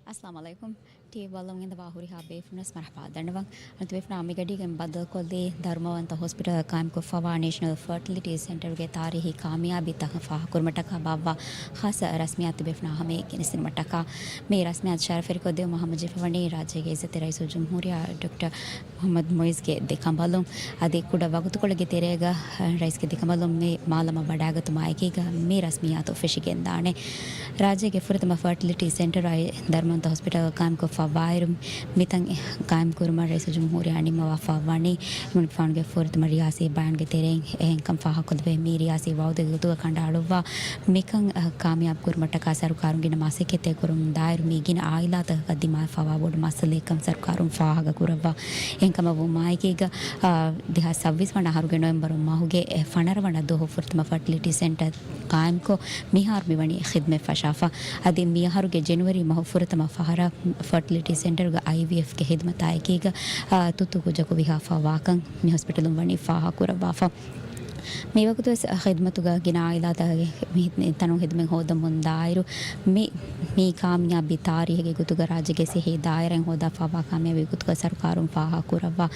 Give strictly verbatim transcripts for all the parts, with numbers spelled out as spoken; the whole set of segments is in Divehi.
އައްސަލާމު ޢަލައިކުމް. ޓީވީ ބައްލަވަން އިންދަވާ ހުރިހާ ބޭފުޅުންނަށް މަރުޙަބާ ދަންނަވަން. އަންތު ބޭފުޅާ މިގަޑީގެން ބައްދަލުކޮށްލީ ދަރުމަވަންތަ ހޮސްޕިޓަލަށް ޤާއިމްކޮށްފަވާ ނޭޝަނަލް ފަރޓިލިޓީ ސެންޓަރުގެ ތާރީހީ ކާމިޔާބީ ތަކަށް ފާހަގަކުރުމަށްޓަކާ ބާއްވާ ޚާއްޞަ ރަސްމިއްޔާތު ބޭފުޅާ ހަމަޔަށް ގެނެސްދިނުމަށްޓަކާ. މި ރަސްމިއްޔާތު ޝަރަފުވެރިކޮށްދެއްވުމަށް ހަމަޖެހިފަވަނީ ރާއްޖޭގެ އިއްޒަތްތެރި ރައީސުލްޖުމްހޫރިއްޔާ ޑޮކްޓަރ މުޙައްމަދު މުޢިއްޒުގެ ދެކަނބަލުން. އަދި ކުޑަ ވަގުތުކޮޅެއްގެ ތެރޭގަ ރައީސްގެ ދެކަނބަލުން މި މާލަމަށް ވަޑައިގަތުމާ އެކީގަ މި ރަސްމިއްޔާތު ފެށިގެންދާނެ. ރާއްޖޭގެ ފުރަތަމަ ފަރޓިލިޓީ ސެންޓަރާއި ދަރުމަވަންތަ ހޮސްޕިޓަލް ޤާއިމްކޮށްފަ ވާއިރު، މިތަން ޤާއިމްކުރުމަށް ރައީސުލްޖުމްހޫރިއްޔާ ނިންމަވާފަ ވަނީ، އެމަނިކުފާނުގެ ފުރަތަމަ ރިޔާސީ ބަޔާންގެ ތެރެއިން އެހެންކަން ފާހަގަކޮށްލެވޭ. މި ރިޔާސީ ވަޢުދުގެ ގޮތުގަ ކަނޑައަޅުއްވާ މިކަން، އަ، ކާމިޔާބު ކުރުމަށްޓަކާ ސަރުކާރުން ގިނަ މަސައްކަތްތައް ކުރަމުން ދާއިރު، މީ ގިނަ އާއިލާތަކަކަށް ދިމާވެފަވާ ބޮޑު މައްސަލައެއްކަން ސަރުކާރުން ފާހަގަކުރައްވާ. އެހެންކަމަށްވުމާ އެކީގަ، އާ، ދެހާސް ސައްބީސް ވަނަ އަހަރުގެ ނޮވެމްބަރު މަހުގެ ފަނަރަ ވަނަ ދުވަހު ފުރަތަމަ ފަޓިލިޓީ ސެންޓަރ ޤާއިމްކޮށް، މިހާރު މިވަނީ ޚިދްމަތް ފަށާފަ. އަދި މިއަހަރުގެ ޖެނުއަރީ މަހު ފުރަތަމަ ފަހަރަށް ފަޓިލިޓީ ސެންޓަރުގަ އައިވީއެފްގެ ޚިދުމަތާ އެކީގަ، އާ، ތުއްތު ކުއްޖަކު ވިހާފަ ވާކަން މި ހޮސްޕިޓަލުން ވަނީ ފާހަގަކުރައްވާފަ. މިވަގުތުވެސް ޚިދުމަތުގަ ގިނަ އާއިލާތަކުގެ މި ތަނުން ޚިދުމަތް ހޯދަމުން ދާއިރު، މި، މި ކާމިޔާބީ ތާރީހެއްގެ ގޮތުގަ ރާއްޖޭގެ ސިއްހީ ދާއިރާއިން ހޯދާފަވާ ކާމިޔާބީ ގޮތުގަ ސަރުކާރުން ފާހަގަކުރައްވާ.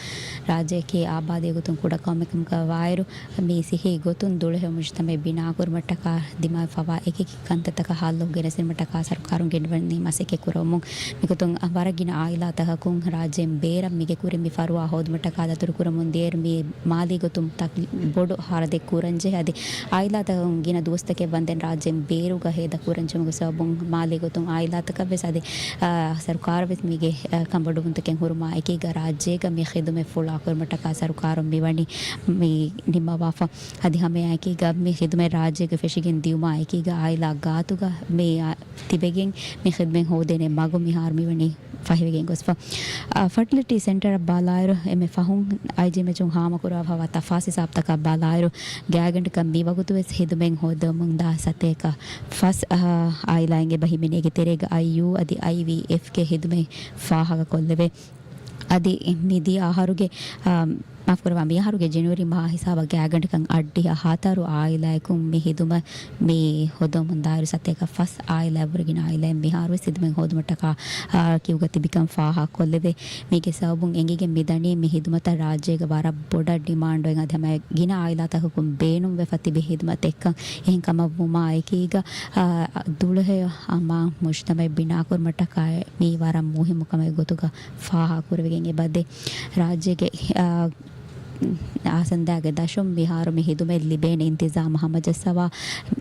ރާއްޖެއަކީ އާބާދީ ގޮތުން ކުޑަ ޤައުމެއް ކަމުގަ ވާއިރު، މި ސިއްހީ ގޮތުން ދުޅަހެޔޮ މުޖުތަމަޢެއް ބިނާކުރުމަށްޓަކާ ދިމާވެފަވާ އެކިއެކި ކަންތައްތަކަށް ޙައްލު ގެނެސްދިނުމަށްޓަކާ ސަރުކާރުން ގެންނަވަނީ މަސައްކަތް ކުރަމުން. މިގޮތުން ވަރަށް ގިނަ އާއިލާތަކަކުން ރާއްޖޭން ބޭރަށް މިގެ ކުރިން މި ފަރުވާ ހޯދުމަށްޓަކާ ދަތުރުކުރަމުން ދިޔައިރު، މި މާލީ ގޮތުން ތަކް-، ބޮޑު ޚަރަދެއް ކުރަންޖެހޭ. އަދި އާއިލާތަކުން ގިނަ ދުވަސްތަކެއް ވަންދެން ރާއްޖޭން ބޭރުގަ ހޭދަ ކުރަންޖެހުމުގެ ސަބަބުން މާލީ ގޮތުން އާއިލާތަކަށްވެސް އަދި، އާ، ސަރުކާރަށްވެސް މީގެ، އާ، ކަންބޮޑުވުންތަކެއް ހުރުމާ އެކީގަ ރާއްޖޭގަ މި ޚިދުމަތް ފުޅާކުރުމަށްޓަކާ ސަރުކާރުން މިވަނީ މި ނިންމަވާފަ. އަދި ހަމައެކީގަ މި ޚިދުމަތް ރާއްޖޭގަ ފެށިގެން ދިޔުމާ އެކީގަ އާއިލާ ގާތުގަ މި، އާ، ތިބެގެން މި ޚިދުމަތް ހޯދޭނެ މަގު މިހާރު މިވަނީ ފަހިވެގެން ގޮސްފަ. އާ، ފަޓިލިޓީ ސެންޓަރަށް ބަލާއިރު، އެންމެ ފަހުން އައިޖީއެމްއެޗުން ހާމަކުރައްވާފަވާ ތަފާސް ހިސާބުތަކަށް ބަލާއިރު، ގާތްގަނޑަކަށް މިވަގުތުވެސް ޚިދުމަތް ހޯދަމުންދާ ސަތޭކަ ފަސް، އާ، އާއިލާއިން އެބަ ހިމެނޭ. އޭގެ ތެރޭގަ އައިޔޫ އަދި އައިވީއެފްގެ ޚިދުމަތް ފާހަގަކޮށްލެވޭ. އަދި މިދިޔަ އަހަރުގެ، އާ، މާފުކުރައްވާ، މިއަހަރުގެ ޖެނުއަރީ މަހާ ހިސާބަށް ގާތްގަނޑަކަށް އަށްޑިހަ ހަތަރު އާއިލާއަކުން މި ޚިދުމަތް މި ހޯދަމުންދާއިރު، ސަތޭކަ ފަސް އާއިލާއަށްވުރެ ގިނަ އާއިލާއިން މިހާރުވެސް ޚިދުމަތް ހޯދުމަށްޓަކާ، އާ، ކިއުގަ ތިބިކަން ފާހަގަކޮށްލެވޭ. މީގެ ސަބަބުން އެނގިގެން މިދަނީ މި ޚިދުމަތަށް ރާއްޖޭގަ ވަރަށް ބޮޑަށް ޑިމާންޑު އޮތް އަދި ހަމަ ގިނަ އާއިލާތަކަކުން ބޭނުންވެފަ ތިބި ޚިދުމަތެއްކަން. އެހެންކަމަށްވުމާ އެކީގަ، އާ، ދުޅަހެޔޮ އަމާން މުޖުތަމަޢެއް ބިނާކުރުމަށްޓަކާ މީ ވަރަށް މުހިއްމު ކަމެއް ގޮތުގަ ފާހަގަކުރެވިގެން އެބަދޭ. ރާއްޖޭގެ، އާ، އާސަންދާގެ ދަށުން މިހާރު މި ޚިދުމަތް ލިބޭނެ އިންތިޒާމް ހަމަޖައްސަވާ،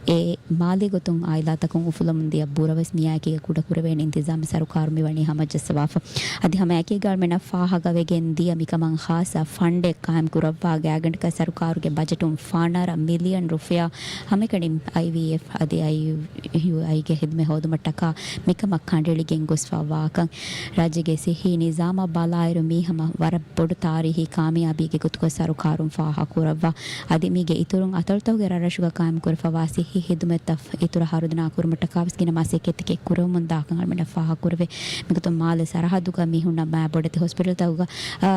އެ މާލީ ގޮތުން އާއިލާތަކުން އުފުލަމުން ދިޔަ ބުރަވެސް މިއާއެކީގަ ކުޑަކުރެވޭނެ އިންތިޒާމް ސަރުކާރު މިވަނީ ހަމަޖައްސަވާފަ. އަދި ހަމައެކީގަ އަޅުމެންނަށް ފާހަގަވެގެން ދިޔަ މިކަމަށް ޚާއްޞަ ފަންޑެއް ޤާއިމްކުރައްވާ ގާތްގަނޑަކަށް ސަރުކާރުގެ ބަޖެޓުން ފަނަރަ މިލިއަން ރުފިޔާ ހަމައެކަނި އައިވީއެފް އަދި އައިޔޫއައިގެ ޚިދުމަތް ހޯދުމަށްޓަކާ މިކަމަށް ކަނޑައެޅިގެން ގޮސްފަ ވާކަން. ރާއްޖޭގެ ސިއްހީ ނިޒާމަށް ބަލާއިރު މީ ހަމަ ވަރަށް ބޮޑު ތާރީހީ ކާމިޔާބީގެ ގޮތުގަ ސަރުކާރުން ފާހަގަކުރައްވާ. އަދި މީގެ އިތުރުން އަތޮޅުތަކުގެ ރަށްރަށުގަ ޤާއިމްކުރެފަވާ ސިއްހީ ޚިދުމަތްތައް އިތުރަށް ހަރުދަނާ ކުރުމަށްޓަކާވެސް ގިނަ މަސައްކަތްތަކެއް ކުރަމުންދާކަން އަޅުމެންނަށް ފާހަގަކުރެވޭ. މިގޮތުން މާލެ ސަރަހައްދުގަ މި ހުންނަ މާ ބޮޑެތި ހޮސްޕިޓަލްތަކުގަ، އާ،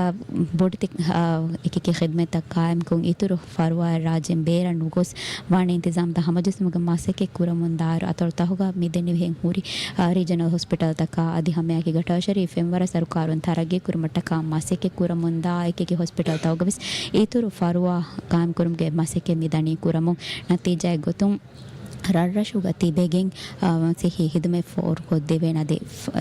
ބޮޑެތި، އާ، އެކިއެކި ޚިދުމަތްތައް ޤާއިމްކޮށް އިތުރު ފަރުވާއެއް ރާއްޖޭން ބޭރަށް ނުގޮސް ވާނެ އިންތިޒާމްތައް ހަމަޖެއްސުމުގެ މަސައްކަތް ކުރަމުންދާއިރު، އަތޮޅުތަކުގަ މިދެންނެވިހެން ހުރި، އާ، ރީޖަނަލް ހޮސްޕިޓަލްތަކާ އަދި ހަމައެކީގަ ޓާޝަރީ ފެންވަރަށް ސަރުކާރުން ތަރައްގީ ކުރުމަށްޓަކާ މަސައްކަތް ކުރަމުންދާ އެކިއެކި ހޮސްޕިޓަލްތަކުގަވެސް އިތުރު ފަރުވާ ޤާއިމްކުރުމުގެ މަސައްކަތް މިދަނީ ކުރަމުން. ނަތީޖާއެއް ގޮތުން ރަށްރަށުގަ ތިބެގެން، އާ، ސިއްހީ ޚިދުމަތް ފޯރުކޮށްދެވޭނެ އަދި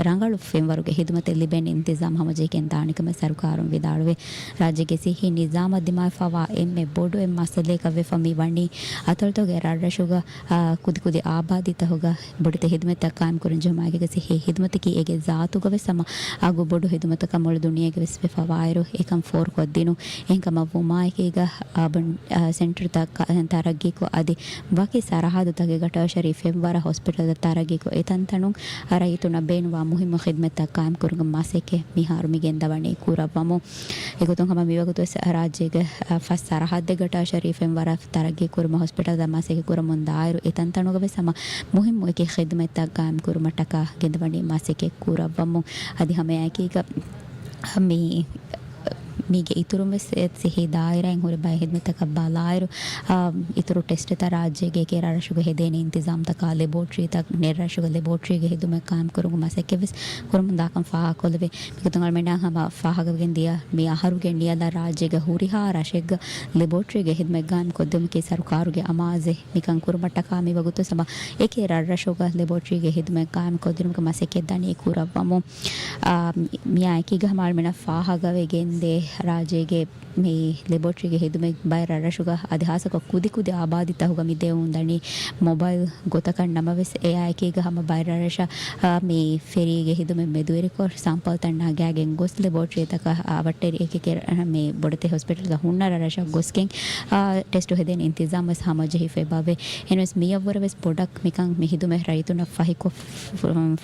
ރަނގަޅު ފެންވަރުގެ ޚިދުމަތެއް ލިބޭނެ އިންތިޒާމް ހަމަޖެހިގެން ދާނެ ކަމަށް ސަރުކާރުން ވިދާޅުވޭ. ރާއްޖޭގެ ސިއްހީ ނިޒާމަށް ދިމާވެފަވާ އެންމެ ބޮޑު އެއް މައްސަލައަކަށް ވެފަ މި ވަނީ، އަތޮޅުތަކުގެ ރަށްރަށުގަ، އާ، ކުދިކުދި އާބާދީތަކުގަ ބޮޑެތި ޚިދުމަތްތައް ޤާއިމްކުރަން ޖެހުމާއެކީގަ ސިއްހީ ޚިދުމަތަކީ އޭގެ ޒާތުގަވެސް ހަމަ އަގު ބޮޑު ޚިދުމަތަކަށް މުޅި ދުނިޔޭގަވެސް ވެފަވާއިރު، އެކަން ފޯރުކޮށްދިނުން. އެހެންކަމަށްވުމާއެކީގަ އާބަން، އާ، ސެންޓަރުތައް ތަރައްގީކޮށް އަދި ވަކި ސަރަހައްދުތަކެއްގަ ޓާޝަރީ ފެންވަރަށް ހޮސްޕިޓަލްތައް ތަރައްގީކޮށް، އެތަންތަނުން ރައްޔިތުންނަށް ބޭނުންވާ މުހިއްމު ޚިދުމަތްތައް ޤާއިމްކުރުމުގެ މަސައްކަތް މިހާރު މިގެންދަވަނީ ކުރައްވަމުން. އެގޮތުން ހަމަ މިވަގުތުވެސް ރާއްޖޭގެ، އާ، ފަސް ސަރަހައްދެއްގަ ޓާޝަރީ ފެންވަރަށް ތަރައްގީކުރުމަށް ހޮސްޕިޓަލްތައް މަސައްކަތް ކުރަމުންދާއިރު، އެތަންތަނުގަވެސް ހަމަ މުހިއްމު އެކި ޚިދުމަތްތައް ޤާއިމްކުރުމަށްޓަކާ ގެންދަވަނީ މަސައްކަތް ކުރައްވަމުން. އަދި ހަމައެކީގަ މި މީގެ އިތުރުން ވެސް އެ ސިއްހީ ދާއިރާއިން ހުރި ބައެއް ހިދުމަތްތަކަށް ބަލާއިރު، އާ، އިތުރު ޓެސްޓްތައް ރާއްޖޭގެ އެކި ރަށްރަށުގަ ހެދޭނެ އިންތިޒާމްތަކާ، ލެބޯޓްރީތައް ނެރް ރަށުގަ ލެބޯޓްރީގެ ހިދުމަތް ޤާއިމްކުރުމުގެ މަސައްކަތް ވެސް ކުރަމުން ދާކަން ފާހަގަކޮށްލެވޭ. މިގޮތުން އަޅުމެންނަށް ހަމަ ފާހަގަވެގެން ދިޔަ މި އަހަރުގެ ނިޔަލަށް ރާއްޖޭގެ ހުރިހާ ރަށެއްގަ ލެބޯޓްރީގެ ހިދުމަތް ޤާއިމް ކޮށްދެވުމަކީ ސަރުކާރުގެ އަމާޒެއް. މިކަން ކުރުމަށްޓަކާ މިވަގުތު ހަމަ އެކި ރަށްރަށުގަ ލެބޯޓްރީގެ ހިދުމަތް ޤާއިމް ކޮށްދިނުމުގެ މަސައްކަތް ދަނީ ކުރައްވަމުން. އާ، މިއާ އެކީގަ ހަމަ އަޅުމެންނަށް ފާހަގަވެގެންދޭ ރާއްޖޭގެ މި ލެބޯޓްރީގެ ހިދުމަތް ބައެއް ރަށްރަށުގަ އަދި ހާއްސަކޮށް ކުދިކުދި އާބާދީތަކުގަ މި ދެވުން ދަނީ މޮބައިލް ގޮތަކަށް ނަމަވެސް، އެއާ އެކީގަ ހަމަ ބައެއް ރަށްރަށަށް، އާ، މި ފެރީގެ ހިދުމަތް މެދުވެރިކޮށް، ސާމްޕަލްތައް ނަގާގެން ގޮސް، ލެބޯޓްރީތަކަށް އަވަށްޓެރި އެކި މި ބޮޑެތި ހޮސްޕިޓަލްގަ ހުންނަ ރަށްރަށަށް ގޮސްގެން، އާ، ޓެސްޓު ހެދޭނެ އިންތިޒާމް ވެސް ހަމަޖެހިފައި ބާއްވޭ. އެހެންވެސް މިއަށްވުރެ ވެސް ބޮޑަށް މިކަން މި ހިދުމަތް ރައްޔިތުންނަށް ފަހިކޮށް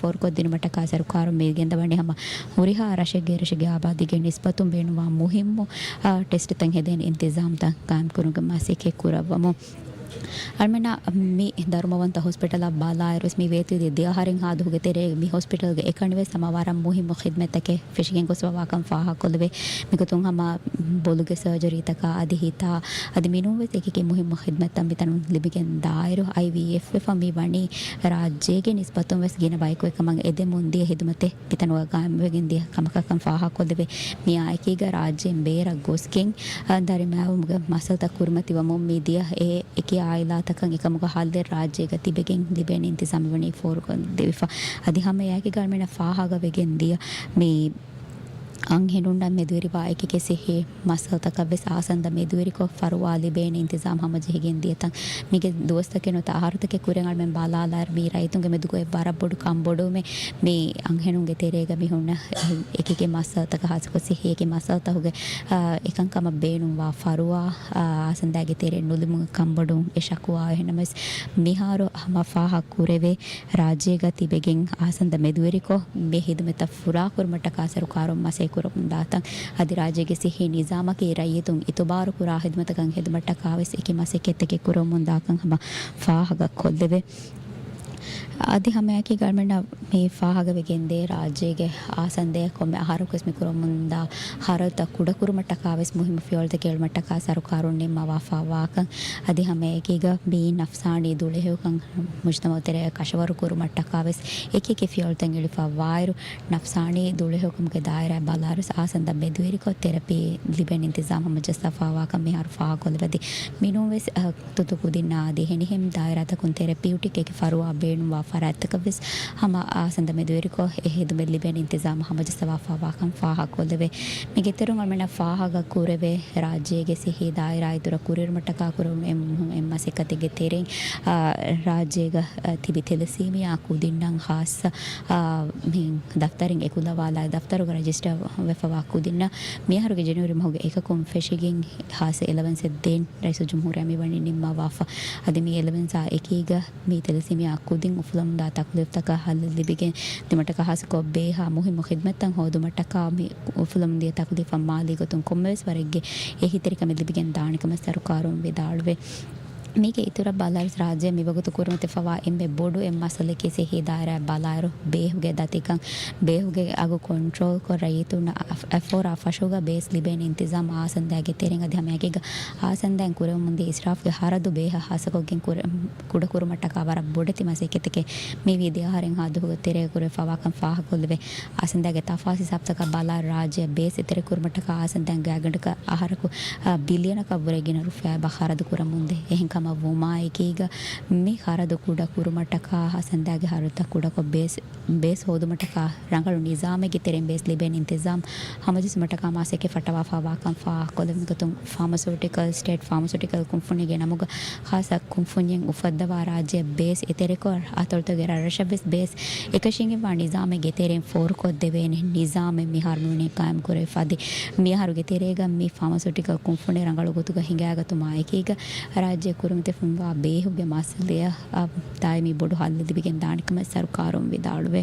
ފޯރުކޮށްދިނުމަށްޓަކާ ސަރުކާރުން މި ގެންދަވަނީ ހަމަ ހުރިހާ ރަށެއްގެ ރަށެއްގެ އާބާދީގެ ނިސްބަތުން ބޭނުންވާ މުހިއްމު، އާ، ޓެސްޓްތައް ހެދޭނެ އިންތިޒާމްތައް ޤާއިމްކުރުމުގެ މަސައްކަތް ކުރައްވަމުން. އަޅުމެންނަށް މި ދަރުމަވަންތަ ހޮސްޕިޓަލަށް ބަލާއިރު ވެސް މި ވޭތުވެދިޔަ ދެ އަހަރެއްހާ ދުވަހުގެ ތެރޭގަ މި ހޮސްޕިޓަލްގެ އެކަނިވެސް ހަމަ ވަރަށް މުހިއްމު ޚިދްމަތްތަކެއް ފެށިގެން ގޮސްފަވާކަން ފާހަގަކޮށްލެވޭ. މިގޮތުން ހަމަ ބޮލުގެ ސަރޖަރީތަކާ އަދި ހިތާ އަދި މިނޫންވެސް އެކިއެކި މުހިއްމު ޚިދްމަތްތައް މިތަނުން ލިބިގެން ދާއިރު، އައިވީއެފް ވެފަ މި ވަނީ ރާއްޖޭގެ ނިސްބަތުން ވެސް ގިނަ ބަޔަކު އެކަމަށް އެދެމުން ދިޔަ ހިދުމަތެއް މިތަނުގަ ގާއިމްވެގެން ދިޔަ ކަމަކަށްކަން ފާހަގަކޮށްލެވޭ. މިއާ އެކީގަ ރާއްޖޭން ބޭރަށް ގޮސްގެން، އަ، ދަރިމައިވުމުގެ މައްސަލަތައް ކުރިމަތިވަމުން މިދިޔަ އެ އެކި އާއިލާތަކަށް އެކަމުގެ ހައްލެއް ރާއްޖޭގަ ތިބެގެން ލިބޭނެ އިންތިޒާމެއް ވަނީ ފޯރުކޮށްދެވިފަ. އަދި ހަމަ އެއާއެކީގަ އަޅުމެންނަށް ފާހަގަވެގެން ދިޔަ މި އަންހެނުންނަށް މެދުވެރިވާ އެކިއެކި ސިއްހީ މައްސަލަތަކަށް ވެސް އާސަންދަ މެދުވެރިކޮށް ފަރުވާ ލިބޭނެ އިންތިޒާމް ހަމަޖެހިގެން ދިޔަތަން. މީގެ ދުވަސްތަކެއް ނުވަތަ އަހަރުތަކެއް ކުރިން އަޅުމެން ބަލާލާއިރު މީ ރައްޔިތުންގެ މެދުގައި ވަރަށް ބޮޑު ކަންބޮޑުވުމެއް. މި އަންހެނުންގެ ތެރޭގަ މި ހުންނަ އެކިއެކި މައްސަލަތަކަށް ހާއްސަކޮށް ސިއްހީ އެކި މައްސަލަތަކުގެ، އާ، އެކަންކަމަށް ބޭނުންވާ ފަރުވާ، އާ، އާސަންދާގެ ތެރެއިން ނުލިބުމުގެ ކަންބޮޑުވުން އެ ޝަކުވާ. އެހެންނަމަވެސް މިހާރު ހަމަ ފާހަގަ ކުރެވޭ ރާއްޖޭގަ ތިބެގެން އާސަންދަ މެދުވެރިކޮށް، މި ހިދުމަތްތައް ފުރާކުރުމަށްޓަކާ ސަރުކާރުން މަސައްކަތް ކުރަމުން ދާތަން. އަދި ރާއްޖޭގެ ސިއްހީ ނިޒާމަކީ ރައްޔިތުން އިތުބާރު ކުރާ ހިދުމަތަކަށް ހެދުމަށްޓަކާ ވެސް އެކި މަސައްކަތްތަކެއް ކުރަމުން ދާކަން ހަމަ ފާހަގަ ކޮށްލެވޭ. އަދި ހަމައެކީ އަޅުމެންނަށް މި ފާހަގަވެގެންދޭ ރާއްޖޭގެ އާސަންދައަށް ކޮންމެ އަހަރަކުވެސް މި ކުރަމުންދާ ހަރަދުތައް ކުޑަކުރުމަށްޓަކާ ވެސް މުހިއްމު ފިޔަވަޅުތަކެއް އެޅުމަށްޓަކާ ސަރުކާރުން ނިންމަވާފަވާކަން. އަދި ހަމައެކީގަ މި ނަފްސާނީ ދުޅަހެޔޮކަން މުޖްތަމައު ތެރެއަށް ކަށަވަރު ކުރުމަށްޓަކާ ވެސް އެކިއެކި ފިޔަވަޅުތައް އެޅިފަވާއިރު، ނަފްސާނީ ދުޅަހެޔޮކަމުގެ ދާއިރާއަށް ބަލާއިރު އާސަންދަ މެދުވެރިކޮށް ތެރަޕީ ލިބޭނެ އިންތިޒާމް ހަމަޖައްސާފަވާކަން މިހާރު ފާހަގަކޮށްލެވޭ. އަދި މިނޫންވެސް، އަ، ތުއްތު ކުދިންނާ އަދި އެހެނިހެން ދާއިރާތަކުން ތެރަޕިއުޓިކް އެކި ފަރުވާ ބޭނުންވާ ފަރާތްތަކަށްވެސް ހަމަ އާސަންދަ މެދުވެރިކޮށް އެ ހިދުމަތް ލިބޭނެ އިންތިޒާމް ހަމަޖައްސަވާފަވާކަން ފާހަގަކޮށްލެވޭ. މީގެ އިތުރުން އަޅުމެންނަށް ފާހަގަ ކުރެވޭ، ރާއްޖޭގެ ސިއްހީ ދާއިރާ އިތުރަށް ކުރިއެރުމަށްޓަކާ ކުރެވުނު އެ މުހި-، އެ މަސައްކަތެއްގެ ތެރެއިން، އާ، ރާއްޖޭގަ، އާ، ތިބި ތެލެސީމިއާ ކުދިންނަށް ހާއްސަ، އާ، މި ދަފްތަރެއް އެކުލަވާލާ ދަފްތަރުގަ ރަޖިސްޓަރ ވެފަވާ ކުދިންނަށް މިއަހަރުގެ ޖެނުއަރީ މަހުގެ އެކަކުން ފެށިގެން ހާއްސަ އެލަވެންސެއް ދޭން ރައީސުލްޖުމްހޫރިއްޔާ މިވަނީ ނިންމަވާފަ. އަދި މި އެލަވެންސާ އެކީގަ މި ތެލެސީމިއާ ކުދިން އުފުލަމުންދާ ތަކުލީފްތަކަށް ހައްލު ލިބިގެން ދިމަށްޓަކާ ހާއްސަކޮށް ބޭހާ މުހިއްމު ޚިދްމަތްތައް ހޯދުމަށްޓަކާ މި އުފުލަމުންދިޔަ ތަކުލީފަށް މާލީ ގޮތުން ކޮންމެވެސް ވަރެއްގެ އެހީތެރިކަމެއް ލިބިގެން ދާނެ ކަމަށް ސަރުކާރުން ވިދާޅުވޭ. މީގެ އިތުރަށް ބަލާއިރު ރާއްޖެ މިވަގުތު ކުރިމަތިވެފަވާ އެންމެ ބޮޑު އެއް މައްސަލައަކީ ސިއްހީ ދާއިރާއަށް ބަލާއިރު ބޭހުގެ ދަތިކަން. ބޭހުގެ އަގު ކޮންޓްރޯލްކޮށް ރައްޔިތުންނަށް އަފް-، އެފޯރާ ފަށުގަ ބޭސް ލިބޭނެ އިންތިޒާމް އާސަންދާގެ ތެރެއިން އަދި ހަމައެކީގަ އާސަންދާއިން ކުރެވެމުންދިޔަ އިސްރާފްގެ ހަރަދު ބޭހަށް ހާއްސަކޮށްގެން ކުރެ-، ކުޑަކުރުމަށްޓަކާ ވަރަށް ބޮޑެތި މަސައްކަތެކޭ މި ވީ ދެ އަހަރެއްހާ ދުވަހުގެ ތެރޭގަ ކުރެވިފަވާކަން ފާހަގަކޮށްލެވޭ. އާސަންދާގެ ތަފާސް ހިސާބުތަކަށް ބަލާއިރު ރާއްޖެއަށް ބޭސް އެތެރެކުރުމަށްޓަކާ އާސަންދާއިން ގާތްގަނޑަކަށް އަހަރަކު، އާ، ބިލިއަނަކަށްވުރެ ގިނަ ރުފިޔާއެއް ޚަރަދު ކުރަމުންދޭ. އެހެންކަމަށް ވުމާއެކީގަ މި ޚަރަދު ކުޑަ ކުރުމަށްޓަކާ އާސަންދާގެ ހަރަދުތައް ކުޑަކޮށް ބޭސް، ބޭސް ހޯދުމަށްޓަކާ ރަނގަޅު ނިޒާމެއްގެ ތެރެއިން ބޭސް ލިބޭނެ އިންތިޒާމް ހަމަޖެއްސުމަށްޓަކާ މަސައްކަތް ފައްޓަވާފަވާކަން ފާހަގަކޮށްލެވުނު ގޮތުން ފާމަސިއުޓިކަލް، ސްޓޭޓް ފާމަސިއުޓިކަލް ކުންފުނީގެ ނަމުގަ ޚާއްސަ ކުންފުންޏެއް އުފައްދަވާ ރާއްޖެއަށް ބޭސް އެތެރެކޮށް އަތޮޅުތަކުގެ ރަށްރަށަށްވެސް ބޭސް އެކަށީގެންވާ ނިޒާމެއްގެ ތެރެއިން ފޯރުކޮށްދެވޭނެ ނިޒާމެއް މިހާރު މިވަނީ ޤާއިމްކުރެވިފަ. އަދި މިއަހަރުގެ ތެރޭގަ މި ފާމަސިއުޓިކަލް ކުންފުނި ރަނގަޅު ގޮތުގަ ހިނގާގަތުމާ އެކީގަ ރާއްޖެ ކުރިމަތިވެފަވާ ބޭހުގެ މައްސަލައަށް އާ، ދާއިމީ ބޮޑު ހައްލެއް ލިބިގެން ދާނެ ކަމަށް ސަރުކާރުން ވިދާޅުވޭ.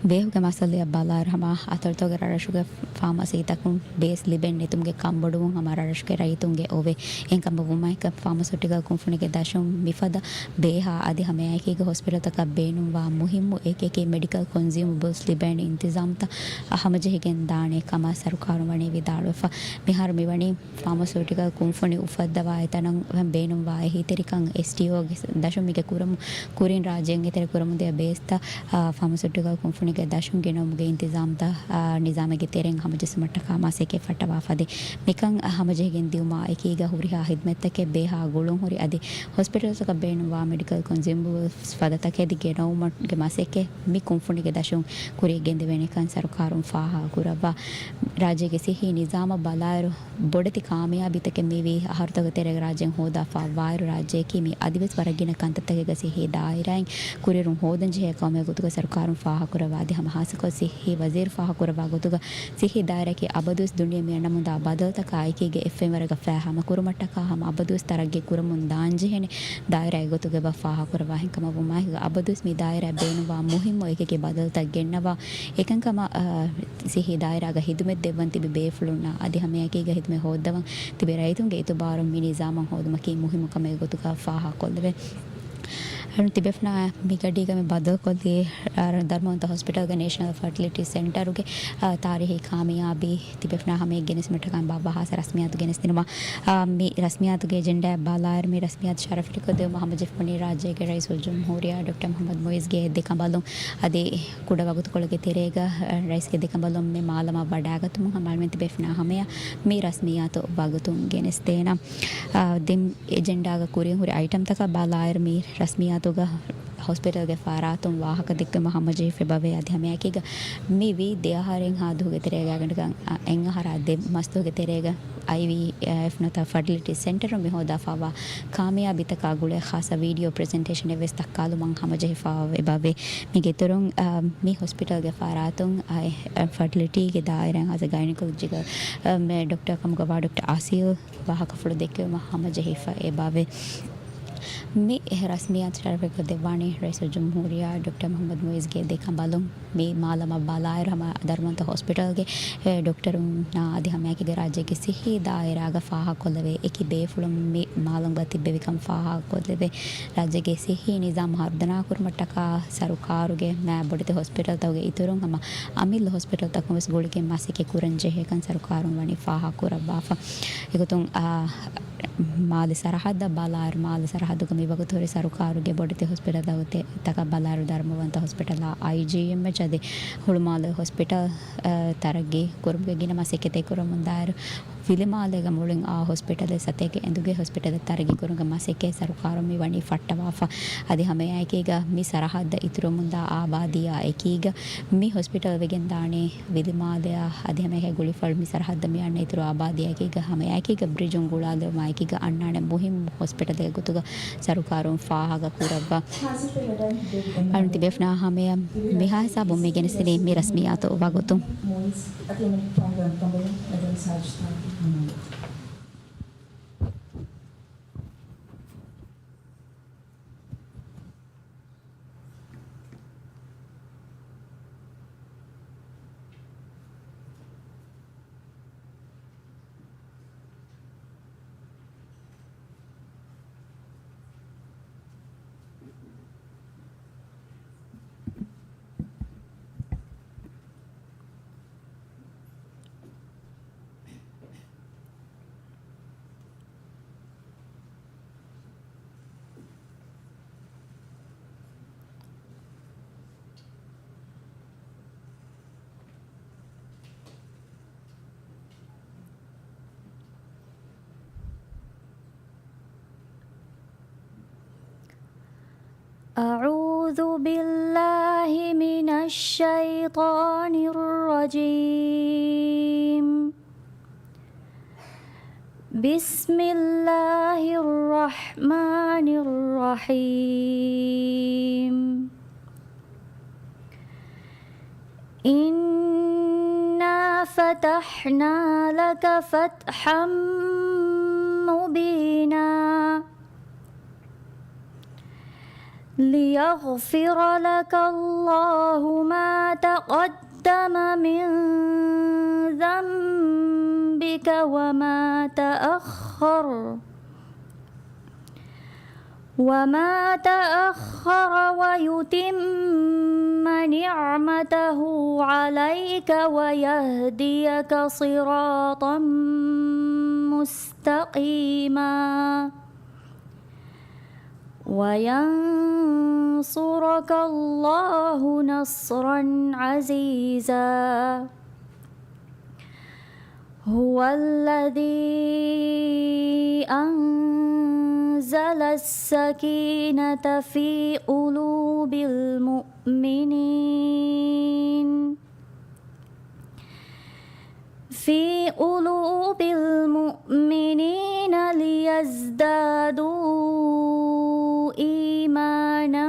ބޭހުގެ މައްސަލައަށް ބަލާއިރު ހަމަ އަތޮޅުތަކުގެ ރަށްރަށުގެ ފާމަސީތަކުން ބޭސް ލިބެން ނެތުމުގެ ކަންބޮޑުވުން ހަމަ ރަށްރަށުގެ ރައްޔިތުންގެ އޮވޭ. އެހެންކަމަށް ވުމާއެކު ފާމަސިއުޓިކަލް ކުންފުނީގެ ދަށުން މިފަދަ ބޭހާ އަދި ހަމައެކީގަ ހޮސްޕިޓަލްތަކަށް ބޭނުންވާ މުހިއްމު އެކިއެކި މެޑިކަލް ކޮންސިއުމަބަލްސް ލިބޭނެ އިންތިޒާމްތައް ހަމަޖެހިގެން ދާނެ ކަމަށް ސަރުކާރުން ވަނީ ވިދާޅުވެފަ. މިހާރު މިވަނީ ފާމަސިއުޓިކަލް ކުންފުނި އުފައްދަވާ އެތަނަށް ބޭނުންވާ އެހީތެރިކަން އެސްޓީއޯގެ ދަށުން މީގެ ކުރަމު، ކުރިން ރާއްޖޭން އެތެރެ ކުރަމުންދިޔަ ބޭސްތައް، އާ، ފާމަސިއުޓިކަލް ކުންފުނީގެ ދަށުން ގެނައުމުގެ އިންތިޒާމްތައް، އާ، ނިޒާމެއްގެ ތެރެއިން ހަމަޖެއްސުމަށްޓަކާ މަސައްކަތް ފައްޓަވާ ފަދައިން. މިކަން ހަމަޖެހިގެން ދިއުމާ އެކީގަ ހުރިހާ ހިދުމަތްތަކެއް ބޭހާ ގުޅުންހުރި އަދި ހޮސްޕިޓަލްތަކަށް ބޭނުންވާ މެޑިކަލް ކޮންސިއުމަބަލްސް ފަދަ ތަކެތި ގެނައުމުގެ މަސައްކަތް މި ކުންފުނީގެ ދަށުން ކުރިއަށް ގެންދެވޭނެކަން ސަރުކާރުން ފާހަގަކުރައްވާ. ރާއްޖޭގެ ސިއްހީ ނިޒާމަށް ބަލާއިރު، ބޮޑެތި ކާމިޔާބީތަކެއް މިވީ އަހަރުތަކުގެ ތެރޭގަ ރާއްޖޭން ހޯދާފަ ވާއިރު، ރާއްޖެއަކީ މި އަދިވެސް ވަރަށް ގިނަ ކަންތައްތަކެއްގަ ސިއްހީ ދާއިރާއިން ކުރިއެރުން ހޯދަންޖެހޭ ޤައުމެއް ގޮތުގަ ސަރުކާރުން ފާހަގަކުރައްވާ. އަދި ހަމަ ހާއްސަކޮށް ސިއްހީ ވަޒީރު ފާހަގަކުރައްވާ ގޮތުގަ، ސިއްހީ ދާއިރާއަކީ އަބަދުވެސް ދުނިޔެ މި އަންނަމުންދާ ބަދަލުތަކާ އެކީގަ އެއްފައިން ވަރަކަށް ފައިހާ ހަމަކުރުމަށްޓަކާ ހަމަ އަބަދުވެސް ތަރައްގީ ކުރަމުން ދާންޖެހޭނެ ދާއިރާއެއް ގޮތުގަ އެބަ ފާހަގަކުރައްވާ. އެހެންކަމަށް ވުމާއެކީގަ އަބަދުވެސް މި ދާއިރާއަށް ބޭނުންވާ މުހިއްމު އެކި އެކި ބަދަލުތައް ގެންނަވާ އެކަންކަމަށް، އާ، ސިއްހީ ދާއިރާގަ ހިދުމަތް ދެއްވަން ތިބި ބޭފުޅުންނަށް އަދި ހަމައެކީގަ ހިދުމަތް ހޯއްދަވަން ތިބި ރައްޔިތުންގެ އިތުބާރުން މި ނިޒާމަށް ހޯދުމަކީ މުހިއްމު ކަމެއް ގޮތުގަ ފާހަގަކޮށްލެވޭ. އަޅުން ތިބޭފުޅުންނާ މިގަޑީގަ މި ބަދަލުކޮށްލީ، އާ، ދަރުމަވަންތަ ހޮސްޕިޓަލްގެ ނޭޝަނަލް ފަޓިލިޓީ ސެންޓަރުގެ، އާ، ތާރީހީ ކާމިޔާބީ ތިބޭފުޅުންނާ ހަމައަށް ގެނެސްދިނުމަށްޓަކާ ބާއްވާ ހާއްސަ ރަސްމިއްޔާތު ގެނެސްދިނުމަށް. އާ، މި ރަސްމިއްޔާތުގެ އެޖެންޑާއަށް ބަލާއިރު މި ރަސްމިއްޔާތު ޝަރަފުވެރިކޮށްދެއްވުމަށް ހަމަޖެހިފަ ވަނީ ރާއްޖޭގެ ރައީސުލްޖުމްހޫރިއްޔާ ޑޮކްޓަރ މުޙައްމަދު މުޢިއްޒުގެ ދެކަނބަލުން. އަދި ކުޑަ ވަގުތުކޮޅެއްގެ ތެރޭގަ، އަ، ރައީސްގެ ދެކަނބަލުން މި މާލަމަށް ވަޑައިގަތުމުން ހަމަ އަޅުމެން ތިބޭފުޅުންނާ ހަމައަށް މި ރަސްމިއްޔާތު ވަގުތުން ގެނެސްދޭނަން. އާ، ދެން އެޖެންޑާގަ ކުރިން ހުރި އައިޓަމްތަކަށް ބަލާއިރު މި ރަސްމިއްޔާތުގަ ހޮސްޕިޓަލްގެ ފަރާތުން ވާހަކަ ދެއްކުމަށް ހަމަޖެހިފަ އެބަވޭ. އަދި ހަމައެކީގަ މި ވީ ދެ އަހަރެއްހާ ދުވަހުގެ ތެރޭގަ އަގަނޑަކަށް އަ، އެއް އަހަރާ ދެ މަސްދުވަހުގެ ތެރޭގަ އައިވީއެފް ނުވަތަ ފަޓިލިޓީ ސެންޓަރުން މި ހޯދާފައިވާ ކާމިޔާބީތަކާ ގުޅޭ ޚާއްޞަ ވީޑިއޯ ޕްރެޒެންޓޭޝަނެއް ވެސް ދައްކާލުމަށް ހަމަޖެހިފައިވާ އެބަވޭ. މީގެ އިތުރުން، އަ، މި ހޮސްޕިޓަލްގެ ފަރާތުން އައި، އަ، ފަޓިލިޓީގެ ދާއިރާއިން ހާއްސަ ގައިނިކޮލޮޖީގެ، އަ، މެ ޑޮކްޓަރ ކަމުގަ ވާ ޑޮކްޓަރ އާސިލް ވާހަކަފުޅު ދެއްކެވުމަށް ހަމަޖެހިފަ އެބަވޭ. މި ރަސްމިއްޔާތު ޝަރަފުވެރިކޮށްދެއްވާނީ ރައީސުލްޖުމްހޫރިއްޔާ ޑޮކްޓަރ މުޙައްމަދު މުޢިއްޒުގެ ދެކަނބަލުން. މި މާލަމަށް ބަލާއިރު ހަމަ ދަރުމަވަންތަ ހޮސްޕިޓަލްގެ، އެ، ޑޮކްޓަރުންނާ އަދި ހަމައެކީގަ ރާއްޖޭގެ ސިއްހީ ދާއިރާގަ ފާހަގަކޮށްލެވޭ އެކި ބޭފުޅުން މި މާލަމްގަ ތިއްބެވިކަން ފާހަގަކޮށްލެވޭ. ރާއްޖޭގެ ސިއްހީ ނިޒާމް ހަރުދަނާކުރުމަށްޓަކާ ސަރުކާރުގެ މާ ބޮޑެތި ހޮސްޕިޓަލްތަކުގެ އިތުރުން ހަމަ އަމިއްލަ ހޮސްޕިޓަލްތަކުން ވެސް ގުޅިގެން މަސައްކަތް ކުރަން ޖެހޭކަން ސަރުކާރުން ވަނީ ފާހަގަކުރައްވާފަ. އެގޮތުން، އާ، މާލެ ސަރަހައްދަށް ބަލާއިރު، މާލެ ސަރަހައްދުގަ މިވަގުތު ހުރި ސަރުކާރުގެ ބޮޑެތި ހޮސްޕިޓަލްތަކަށް ބަލާއިރު، ދަރުމަވަންތަ ހޮސްޕިޓަލާ، އައިޖީއެމްއެޗް އަދި ހުޅުމާލެ ހޮސްޕިޓަލް، އަ، ތަރައްގީ ކުރުމުގެ ގިނަ މަސައްކަތެއް ކުރަމުންދާއިރު، ފިލިމާލޭގަ މުޅިން އާ ހޮސްޕިޓަލެއް ސަތޭކަ އެނދުގެ ހޮސްޕިޓަލެއް ތަރައްގީ ކުރުމުގެ މަސައްކަތް ސަރުކާރުން މި ވަނީ ފައްޓަވާފަ. އަދި ހަމައެކީގަ މި ސަރަހައްދަށް އިތުރުވަމުންދާ އާބާދީއާ އެކީގަ މި ހޮސްޕިޓަލް ވެގެންދާނީ ވިލިމާލެއާ އަދި ހަމައެހެން ގުޅިފަޅު މި ސަރަހައްދަށް މި އަންނަ އިތުރު އާބާދީއާ އެކީގަ ހަމައެކީގަ ބްރިޖުން ގުޅާލެވުމާ އެކީގަ އަންނާނެ މުހިއްމު ހޮސްޕިޓަލެއް ގޮތުގަ ސަރުކާރުން ފާހަގަ ކުރައްވާ. އަޅުން ތިބޭފުނާ ހަމަޔަށް މިހާ ހިސާބުން މި ގެނެސްދިނީ މި ރަސްމިއްޔާތު ވަގުތު. أعوذ بالله من الشيطان الرجيم. بسم الله الرحمن الرحيم. إنا فتحنا لك فتحا مبينا. ليغفر لك الله ما تقدم من ذنبك وما تأخر، وما تأخر ويتم نعمته عليك ويهديك صراطا مستقيما. وينصرك الله نصرا عزيزا. هو الذي أنزل السكينة في قلوب المؤمنين، في قلوب المؤمنين ليزدادوا إيمانا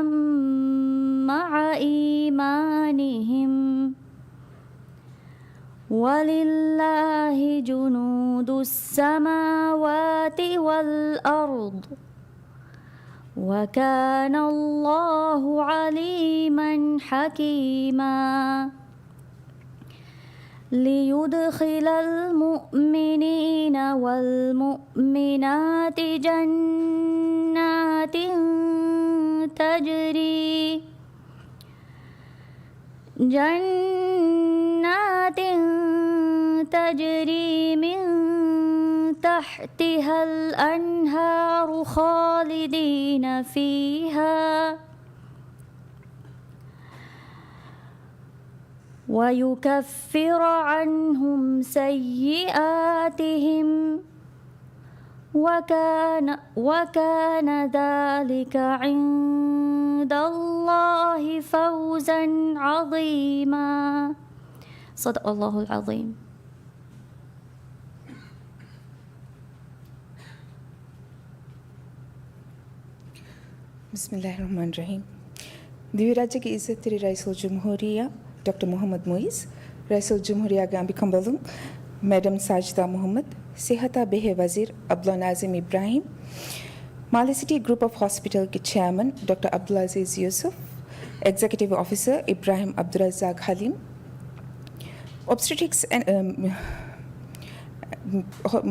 مع إيمانهم، ولله جنود السماوات والأرض، وكان الله عليما حكيما. ليدخل المؤمنين والمؤمنات جنات تجري، جنات تجري من تحتها الأنهار خالدين فيها، ويكفر عنهم سيئاتهم، وكان، وكان ذلك عند الله فوزا عظيما. صدق الله العظيم. ބިސްމިއްލާހި ރަޙްމާނި ރަޙީމް. ދިވެހިރާއްޖޭގެ އިއްޒަތްތެރި ރައީސުލްޖުމްހޫރިއްޔާ ޑޮކްޓަރ މުޙައްމަދު މުޢިއްޒު، ރައީސުލްޖުމްހޫރިއްޔާގެ އަނބިކަނބަލުން މެޑަމް ސާޖިދާ މުޙައްމަދު، ސިއްހަތާ ބެހޭ ވަޒީރު ޢަބްދުﷲ ނާޒިމް އިބްރާހީމް، މާލެ ސިޓީ ގްރޫޕް އޮފް ހޮސްޕިޓަލްގެ ޗެއާމަން ޑޮކްޓަރ ޢަބްދުލްޢަޒީޒް ޔޫސުފް، އެގްޒެކެޓިވް އޮފިސަރ އިބްރާހީމް ޢަބްދުއްރައްޒާޤް ޙަލީމް، އޮބްސްޓެޓްރިކްސް އެންޑް، އަ، އަ، ހޮ-، އަ،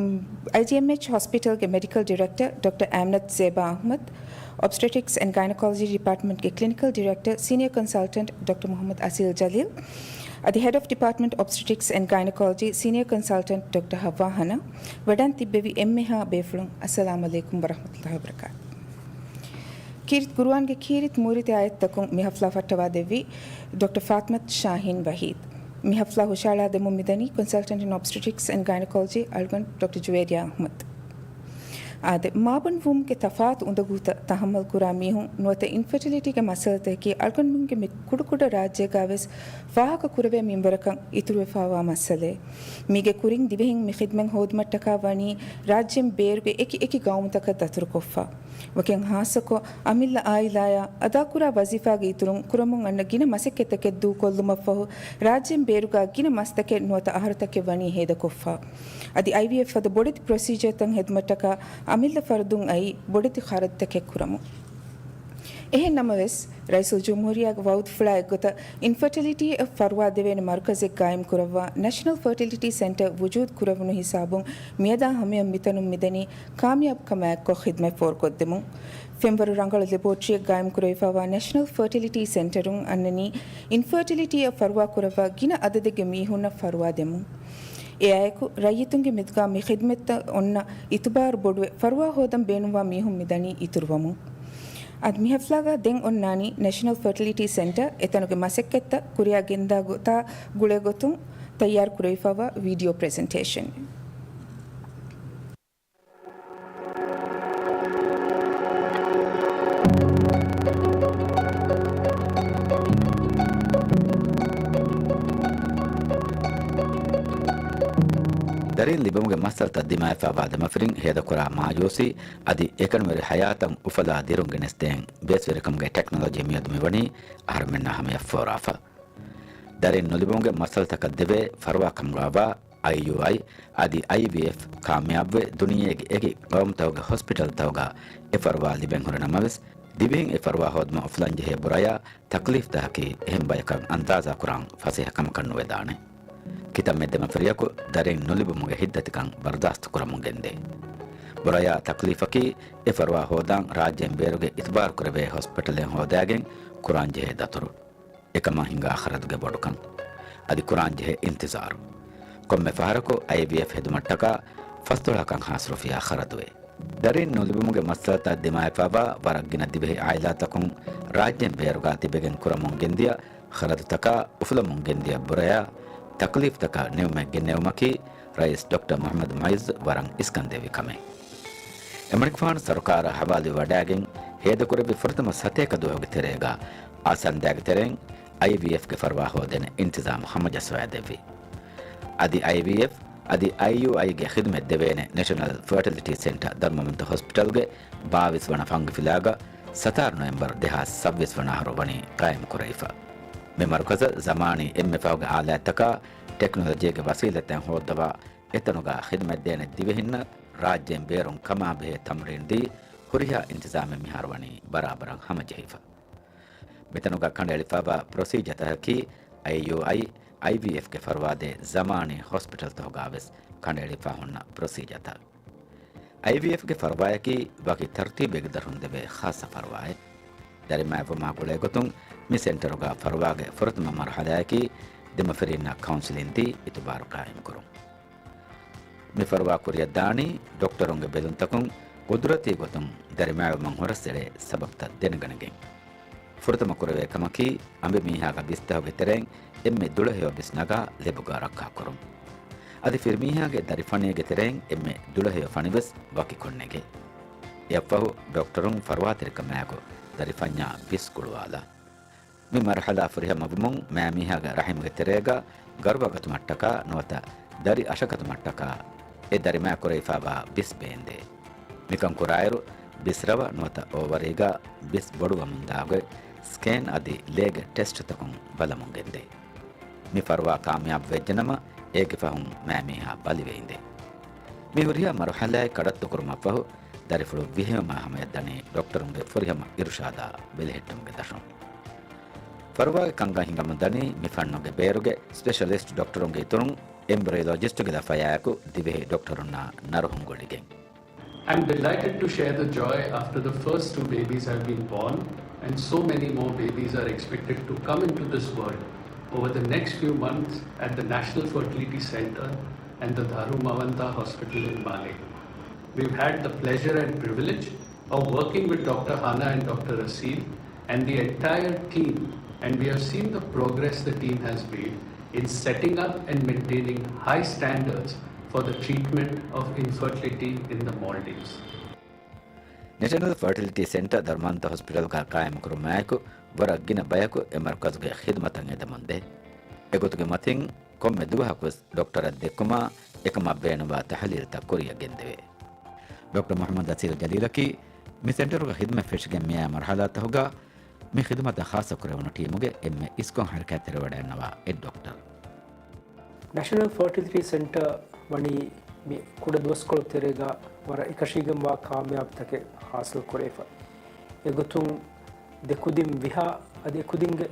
އައިޖީއެމްއެޗް ހޮސްޕިޓަލްގެ މެޑިކަލް ޑިރެކްޓަރ ޑޮކްޓަރ އަމްނަތް ޒޭބާ އަޙްމަދު، އޮބްސްޓެޓްރިކްސް އެންޑް ގައިނަކޮލޮޖީ ޑިޕާޓްމަންޓްގެ ކްލިނިކަލް ޑިރެކްޓަރ ސީނިއަރ ކޮންސަލްޓަންޓް ޑޮކްޓަރ މުޙައްމަދު އަސީލް ޖަލީލް، އަދި ހެޑް އޮފް ޑިޕާޓްމަންޓް އޮބްސްޓެޓްރިކްސް އެންޑް ގައިނަކޮލޮޖީ ސީނިއަރ ކޮންސަލްޓަންޓް ޑޮކްޓަރ ހައްވާ ހަނާ، ވެޑަން ތިއްބެވި އެންމެހާ ބޭފުޅުން، އައްސަލާމް ޢަލައިކުމް ވަރަޙްމަތުﷲ ވަބަރަކާތު. ކީރިތި ޤުރުއާންގެ ކީރިތި މޫރިތި އާޔަތްތަކުން މި ޙަފްލާ ފައްޓަވާ ދެއްވީ ޑޮކްޓަރ ފާތިމަތު ޝާހީން ވަޙީދު. މި ޙަފްލާ ހުށައަޅާ ދެމުން މިދަނީ ކޮންސަލްޓަންޓް އިން އޮބްސްޓެޓްރިކްސް އެންޑް ގައިނަކޮލޮޖީ އަޅުގަނޑު ޑޮކްޓަރ ޖުވޭރިޔާ އަޙްމަދު. އާދެ، މާބަނޑު ވުމުގެ ތަފާތު އުނދަގޫތައް ތަޙައްމަލް ކުރާ މީހުން ނުވަތަ އިންފަޓިލިޓީގެ މައްސަލަތަކަކީ އަޅުގަނޑުމެންގެ މި ކުޑަކުޑަ ރާއްޖޭގަ ވެސް ފާހަގަ ކުރެވޭ މިންވަރަކަށް އިތުރުވެފާވާ މައްސަލައެއް. މީގެ ކުރިން ދިވެހިން މި ޚިދްމަތް ހޯދުމަށްޓަކާ ވަނީ ރާއްޖޭން ބޭރުގެ އެކި އެކި ގައުމުތަކަށް ދަތުރުކޮށްފަ. ވަކިން ހާއްސަކޮށް، އަމިއްލަ އާއިލާއާ އަދާކުރާ ވަޒީފާގެ އިތުރުން ކުރަމުން އަންނަ ގިނަ މަސައްކަތްތަކެއް ދޫކޮށްލުމަށްފަހު، ރާއްޖޭން ބޭރުގަ ގިނަ މަސްތަކެއް ނުވަތަ އަހަރުތަކެއް ވަނީ ހޭދަކޮށްފަ. އަދި އައިވީއެފް ފަދަ ބޮޑެތި ޕްރޮސީޖަރތައް ހެދުމަށްޓަކާ އަމިއްލަ ފަރުދުން އައީ ބޮޑެތި ޚަރަދުތަކެއް ކުރަމުން. އެހެން ނަމަވެސް، ރައީސުލްޖުމްހޫރިއްޔާގެ ވައުދުފުޅާ އެއްގޮތަށް އިންފަޓިލިޓީއަށް ފަރުވާ ދެވޭނެ މަރުކަޒެއް ގާއިމް ކުރައްވާ ނެޝަނަލް ފަޓިލިޓީ ސެންޓަރ ވުޖޫދު ކުރެވުނު ހިސާބުން މިއަދާ ހަމަޔަށް މިތަނުން މިދަނީ ކާމިޔާބު ކަމާއެއްކޮށް ޚިދްމަތް ފޯރުކޮށްދެމުން. ފެންވަރު ރަނގަޅު ލެބޯޓްރީއެއް ގާއިމް ކުރެވިފައިވާ ނެޝަނަލް ފަޓިލިޓީ ސެންޓަރުން އަންނަނީ އިންފަޓިލިޓީއަށް ފަރުވާ ކުރައްވާ ގިނަ އަދަދެއްގެ މީހުންނަށް ފަރުވާ ދެމުން. އެއާއެކު، ރައްޔިތުންގެ މެދުގަ މި ޚިދްމަތްތައް އޮންނަ އިތުބާރު ބޮޑުވެ، ފަރުވާ ހޯދަން ބޭނުންވާ މީހުން މިދަނީ އިތުރުވަމުން. އަދި މި ހަފްލާގަ ދެން އޮންނާނީ ނެޝަނަލް ފަޓިލިޓީ ސެންޓަރ އެތަނުގެ މަސައްކަތްތައް ކުރިއަށް ގެންދާ ގޮތާ ގުޅޭ ގޮތުން ތައްޔާރު ކުރެވިފައިވާ ވީޑިއޯ ޕްރެޒެންޓޭޝަން. ދަރީން ލިބުމުގެ މައްސަލަތައް ދިމާވެފައިވާ ދެމަފިރިން ހޭދަކުރާ މާޔޫސީ އަދި އެކަންވެރި ހަޔާތަށް އުފަލާ ދިރުން ގެނެސްދޭން ބޭސްވެރިކަމުގެ ޓެކްނޮލޮޖީ މިއަދު މިވަނީ އަހަރުމެންނާ ހަމަޔަށް ފޯރާފަ. ދަރިން ނުލިބުމުގެ މައްސަލަތަކަށް ދެވޭ ފަރުވާ ކަމުގައިވާ އައިޔޫއައި އަދި އައިވީއެފް ކާމިޔާބުވެ، ދުނިޔޭގެ އެކި ގައުމުތަކުގެ ހޮސްޕިޓަލްތަކުގަ އެ ފަރުވާ ލިބެން ހުރި ނަމަވެސް، ދިވެހިން އެ ފަރުވާ ހޯދުމަށް އުފުލަންޖެހޭ ބުރަޔާ ތަކްލީފްތަކަކީ އެހެން ބަޔަކަށް އަންދާޒާކުރާން ފަސޭހަކަމަކަށް ނުވެދާނެ. ކިތަންމެ ދެމަފިރިޔަކު ދަރިން ނުލިބުމުގެ ހިތްދަތިކަން ބަރުދާސްތުކުރަމުން ގެންދޭ. ބުރަޔާ ތަކްލީފަކީ އެ ފަރުވާ ހޯދާން ރާއްޖޭން ބޭރުގެ އިތުބާރުކުރެވޭ ހޮސްޕިޓަލެއް ހޯދާގެން ކުރާންޖެހޭ ދަތުރު. އެކަމަށް ހިނގާ ޚަރަދުގެ ބޮޑުކަން. އަދި ކުރާންޖެހޭ އިންތިޒާރު. ކޮންމެ ފަހަރަކު އައިވީއެފް ހެދުމަށްޓަކާ ފަސްދޮޅަކަށްހާސް ރުފިޔާ ޚަރަދުވޭ. ދަރިން ނުލިބުމުގެ މައްސަލަތައް ދިމާވެފައިވާ ވަރަށް ގިނަ ދިވެހި އާއިލާތަކުން ރާއްޖޭން ބޭރުގާ ތިބެގެން ކުރަމުން ގެންދިޔަ ޚަރަދުތަކާ އުފުލަމުން ގެންދިޔަ ބުރަޔާ ތަކްލީފްތަކަށް ނިމުމެއް ގެންނެވުމަކީ ރައީސް ޑޮކްޓަރ މުޙައްމަދު މުޢިއްޒު ވަރަށް އިސްކަންދެއްވި ކަމެއް. އެމަނިކުފާނު ސަރުކާރަށް ހަވާލުވިވަޑައިގެން ހޭދަކުރެއްވި ފުރަތަމަ ސަތޭކަ ދުވަހުގެ ތެރޭގަ އާސަންދާގެ ތެރެއިން އައިވީއެފްގެ ފަރުވާ ހޯދޭނެ އިންތިޒާމު ހަމަޖައްސަވައިދެއްވި. އަދި އައިވީއެފް އަދި އައިޔޫއައިގެ ޚިދުމަތް ދެވޭނެ ނެޝަނަލް ފަރޓިލިޓީ ސެންޓަރ ދަރުމަމުންތަ ހޮސްޕިޓަލްގެ ބާވީސް ވަނަ ފަންގިފިލާގަ ސަތާރަ ނޮވެމްބަރު ދެހާސް ސައްބީސް ވަނަ އަހަރު ވަނީ ޤާއިމު ކުރެވިފަ. މި މަރުކަޒަށް ޒަމާނީ އެންމެ ފަހުގެ އާލާތްތަކާ ޓެކްނޮލޮޖީގެ ވަސީލަތްތައް ހޯއްދަވާ އެތަނުގަ ޚިދުމަތްދޭނެ ދިވެހިންނަށް ރާއްޖޭން ބޭރުން ކަމާބެހޭ ތަމްރީން ދީ ހުރިހާ އިންތިޒާމެއް މިހާރު ވަނީ ބަރާބަރަށް ހަމަޖެހިފަ. މިތަނުގަ ކަނޑައެޅިފައިވާ ޕްރޮސީޖަރތަކަކީ އައިޔޫއައި، އައިވީއެފްގެ ފަރުވާދޭ ޒަމާނީ ހޮސްޕިޓަލްތަކުގަވެސް ކަނޑައެޅިފަ ހުންނަ ޕްރޮސީޖަރތައް. އައިވީއެފްގެ ފަރުވާޔަކީ ވަކި ތަރުތީބެއްގެ ދަށުން ދެވޭ ޚާއްޞަ ފަރުވާއެއް. ދަރިމައިވުމާ ގުޅޭގޮތުން މި ސެންޓަރުގަ ފަރުވާގެ ފުރަތަމަ މަރުޙަލާޔަކީ ދެމަފިރިންނަށް ކައުންސިލިން ދީ އިތުބާރު ޤާއިމުކުރުން. މި ފަރުވާ ކުރިއަށް ދާނީ ޑޮކްޓަރުންގެ ބެލުންތަކުން ގުދުރަތީ ގޮތުން ދަރިމައިވުމަށް ހުރަސްއެޅޭ ސަބަބުތައް ދެނެގަނެގެން. ފުރަތަމަ ކުރެވޭ ކަމަކީ އަނބިމީހާގެ ބިސްތަހުގެ ތެރެއިން އެންމެ ދުޅަހެޔޮ ބިސް ނަގާ ލެބުގަ ރައްކާކުރުން. އަދި ފިރިމީހާގެ ދަރިފަނީގެ ތެރެއިން އެންމެ ދުޅަހެޔޮ ފަނިވެސް ވަކިކޮށް ނެގޭ. އެއަށްފަހު ޑޮކްޓަރުން ފަރުވާތެރިކަމާއެކު ދަރިފަންޏާ ބިސް ގުޅުވާލާ. މި މަރުޙަލާ ފުރިހަމަވުމުން މައިމީހާގެ ރަޙިމުގެ ތެރޭގަ ގަރު ވަގަތުމަށްޓަކާ ނުވަތަ ދަރި އަށަކަތުމަށްޓަކާ އެ ދަރިމައި ކުރެވިފައިވާ ބިސް ބޭންދޭ. މިކަން ކުރާއިރު، ބިސް ރަވަ ނުވަތަ އޯވަރީގަ ބިސް ބޮޑުވަމުންދާގޮތް ސްކޭން އަދި ލޭގެ ޓެސްޓްތަކުން ބަލަމުން ގެންދޭ. މި ފަރުވާ ކާމިޔާބު ވެއްޖެނަމަ، އޭގެ ފަހުން މައިމީހާ ބަލިވެ އިނދޭ. މި ހުރިހާ މަރުޙަލާއެއް ކަޑައްތުކުރުމަށްފަހު، ދަރިފުޅު ވިހެއުމާ ހަމަޔަށް ދަނީ ޑޮކްޓަރުންގެ ފުރިހަމަ އިރުޝާދާ ބެލެހެއްޓުމުގެ ދަށުން. ފަރުވާގެ ކަންކަން ހިނގަމުން ދަނީ މި ފަންނުގެ ބޭރުގެ ސްޕެޝަލިސްޓް ޑޮކްޓަރުންގެ އިތުރުން އެމްބްރިއޮލޮޖިސްޓުގެ ލަފަޔާއެކު ދިވެހި ޑޮކްޓަރުންނާ ނަރުހުން ގުޅިގެން. I'm delighted to share the joy after the first two babies have been born and so many more babies are expected to come into this world over the next few months at the National Fertility Centre and the Dharu Mavanta Hospital in Malé. We've had the pleasure and privilege of working with Doctor Hana and Doctor Asil and the entire team, and we have seen the progress the team has made in setting up and maintaining high standards for the treatment of infertility in the Maldives. ނެޝަނަލް ފަރޓިލިޓީ ސެންޓަރ ދަރުމަންތަ ހޮސްޕިޓަލްގަ ޤާއިމުކުރުމާއެކު، ވަރަށް ގިނަ ބަޔަކު އެ މަރުކަޒުގެ ޚިދުމަތަށް އެދެމުންދޭ. އެގޮތުގެ މަތިން ކޮންމެ ދުވަހަކުވެސް ޑޮކްޓަރަށް ދެއްކުމާ، އެކަމަށް ބޭނުންވާ ތަޙްލީލްތައް ކުރިއަށް ގެންދެވޭ. ޑޮކްޓަރ މުޙައްމަދު އަސީލް ޖަލީލަކީ، މި ސެންޓަރުގަ ޚިދުމަތް ފެށިގެން މިއާ މަރުޙަލާތަކުގަ މި ޚިދުމަތަށް ޚާއްޞަ ކުރެވުނު ޓީމުގެ އެންމެ އިސްކޮށް ހަރަކާތްތެރިވެވަޑައިންނަވާ އެއް ޑޮކްޓަރު. ނެޝަނަލް ފަރޓިލިޓީ ސެންޓަރ ވަނީ މި ކުޑަ ދުވަސްކޮޅު ތެރޭގަ ވަރަށް އެކަށީގެންވާ ކާމިޔާބުތަކެއް ހާސިލް ކުރެވިފަ. އެގޮތުން ދެ ކުދިން ވިހާ އަދި އެކުދިންގެ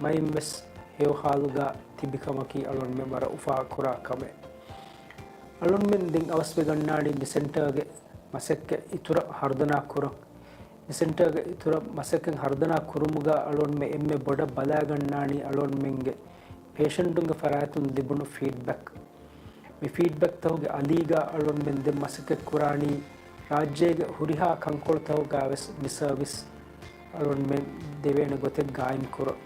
މައިން ވެސް ހެޔޮ ހާލުގަ ތިބި ކަމަކީ އަޅުގަނޑުމެން ވަރަށް އުފާ ކުރާ ކަމެއް. އަޅުގަނޑުމެން ދެން އަވަސްވެގަންނާނީ މި ސެންޓަރގެ މަސައްކަތް އިތުރަށް ހަރުދަނާ ކުރަން. މި ސެންޓަރގެ އިތުރަށް މަސައްކަތް ހަރުދަނާ ކުރުމުގަ އަޅުގަނޑުމެން އެންމެ ބޮޑަށް ބަލާގަންނާނީ އަޅުގަނޑުމެންގެ ޕޭޝަންޓުންގެ ފަރާތުން ލިބުނު ފީޑްބެކް. މި ފީޑްބެކްތަކުގެ އަލީގަ އަޅުގަނޑުމެން ދެން މަސައްކަތް ކުރާނީ ރާއްޖޭގެ ހުރިހާ ކަންކޮޅުތަކުގަވެސް މި ސަރވިސް އަޅުގަނޑުމެން ދެވޭނެ ގޮތެއް ގާއިމް ކުރަން.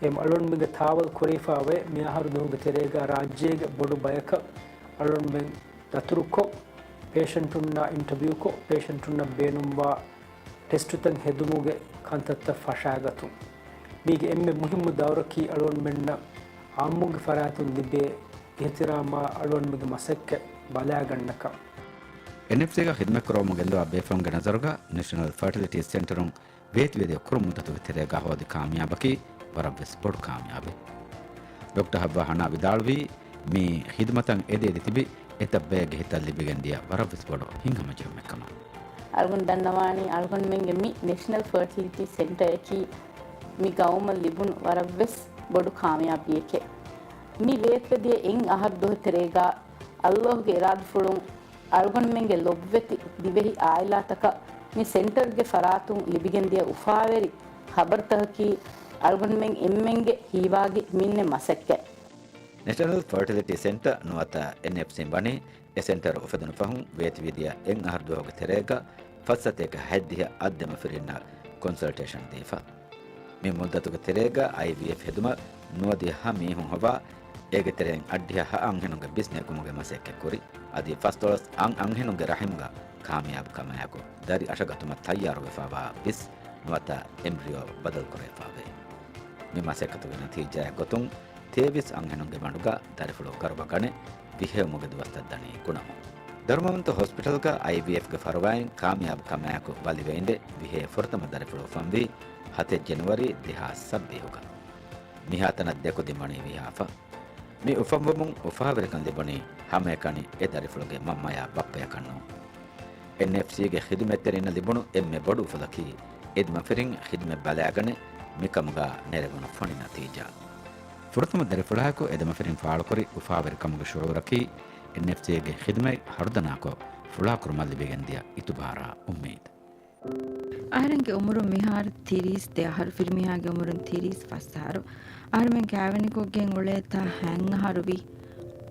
އެހެން އަޅުގަނޑުމެންގެ ތާވަލް ކުރެވިފައި އޮތް މިއަހަރު ދުވަހުގެ ތެރޭގަ ރާއްޖޭގެ ބޮޑު ބަޔަކަށް އަޅުގަނޑުމެން ދަތުރުކޮށް، ޕޭޝަންޓުންނާ އިންޓަވިއުކޮށް، ޕޭޝަންޓުންނަށް ބޭނުންވާ ޓެސްޓުތައް ހެދުމުގެ ކަންތައްތައް ފަށާގަތުން. މީގެ އެންމެ މުހިއްމު ދައުރަކީ އަޅުގަނޑުމެންނަށް އާއްމުންގެ ފަރާތުން ލިބޭ އިޙްތިރާމާ އަޅުގަނޑުމެންގެ މަސައްކަތް ބަލާގަންނަކަން. އެންއެފްސީގަ ޚިދުމަތްކުރަމުން ގެންދަވާ ބޭފުޅުންގެ ނަޒަރުގަ ނެޝަނަލް ފަރޓިލިޓީ ސެންޓަރުން ވޭތުވެދިޔަ ކުރު މުއްދަތުގެ ތެރޭގަ ހޯދި ކާމިޔާބަކީ ވަރަށްވެސް ބޮޑު ކާމިޔާބެއް. ޑޮކްޓަރ ހައްވާ ހަނާ ވިދާޅުވީ، މި ޚިދުމަތަށް އެދި އެދި ތިބި އެތައް ބައެއްގެ ހިތަށް ލިބިގެން ދިޔަ ވަރަށްވެސް ބޮޑު ހިތްހަމަޖެހުމެއް ކަމަށް. އަޅުގަނޑު ދަންނަވާނީ އަޅުގަނޑުމެންގެ މި ނެޝަނަލް ފަރޓިލިޓީ ސެންޓަރ އަކީ މި ގައުމަށް ލިބުނު ވަރަށްވެސް ބޮޑު ކާމިޔާބީއެކޭ. މި ވޭތުވެދިޔަ އެއް އަހަރު ދުވަހު ތެރޭގަ ﷲ ގެ އިރާދަފުޅުން އަޅުގަނޑުމެންގެ ލޮބުވެތި ދިވެހި އާއިލާތަކަށް މި ސެންޓަރގެ ފަރާތުން ލިބިގެންދިޔަ އުފާވެރި ޚަބަރުތަކަކީ އަޅުގަނޑުމެން އެންމެންގެ ހީވާގި މިންނެ މަސައްކަތް. ނެޝަނަލް ފަރޓިލިޓީ ސެންޓަރ ނުވަތަ އެންއެފްސީން ވަނީ އެ ސެންޓަރ އުފެދުނު ފަހުން ވޭތުވެދިޔަ އެއް އަހަރު ދުވަހުގެ ތެރޭގަ ފައްސަތޭކަ ހަތްދިހަ އަށް ދެމަފިރިންނަށް ކޮންސަލްޓޭޝަން ދީފަ. މި މުއްދަތުގެ ތެރޭގަ އައިވީއެފް ހެދުމަށް ނުވަދިހަ ހަ މީހުން ހޮވާ، އޭގެ ތެރެއިން އަށްޑިހަ ހަ އަންހެނުންގެ ބިސް ނެގުމުގެ މަސައްކަތް ކުރި. އަދި ފަސްދޮޅަސް އަށް އަންހެނުންގެ ރަހިމުގަ ކާމިޔާބު ކަމާއެކު ދަރި އަށަގަތުމަށް ތައްޔާރުވެފަވާ ބިސް ނުވަތަ އެމްބްރިއޯ ބަދަލުކުރެވިފަވޭ. މި މަސައްކަތުގެ ނަތީޖާއެއް ގޮތުން ތޭވީސް އަންހެނުންގެ ބަނޑުގަ ދަރިފުޅު ގަރުބަ ގަނެ ވިހެއުމުގެ ދުވަސްތައް ދަނީ ގުނަމުން. ދަރުމަވަންތަ ހޮސްޕިޓަލްގަ އައިވީއެފްގެ ފަރުވާއިން ކާމިޔާބު ކަމާއެކު ބަލިވެ އިނދެ ވިހޭ ފުރަތަމަ ދަރިފުޅު އުފަންވީ ހަތެއް ޖެނުއަރީ ދެހާސް ސައްބީހުގަ. މިހާތަނަށް ދެކުދިން ވަނީ ވިހާފަ. މި އުފަންވުމުން އުފާވެރިކަން ލިބުނީ ހަމައެކަނި އެ ދަރިފުޅުގެ މަންމަޔާ ބައްޕަޔަކަށް ނޫން. އެންއެފްސީގެ ޚިދުމަތްތެރިންނަށް ލިބުނު އެންމެ ބޮޑު އުފަލަކީ އެދިމަފިރިން ޚިދުމަތް ބަލާގަނެ މިކަމުގަ ނެރެވުނު ފޮނި ނަތީޖާ. ފުރަތަމަ ދަރިފުޅާއެކު އެދިމަފިރިން ފާޅުކުރި އުފާވެރިކަމުގެ ޝުޢޫރަކީ އެންއެފްސީގެ ޚިދުމަތް ހަރުދަނާކޮށް ފުޅާކުރުމަށް ލިބިގެންދިޔަ އިތުބާރާ އުއްމީދު. އަހަރެންގެ އުމުރުން މިހާރު ތިރީސް ދެ އަހަރު، ފިރިމީހާގެ އުމުރުން ތިރީސް ފަސް އަހަރު. އަހަރުމެން ކާވެނިކޮށްގެން އުޅޭތާ ހަތް އަހަރު ވީ.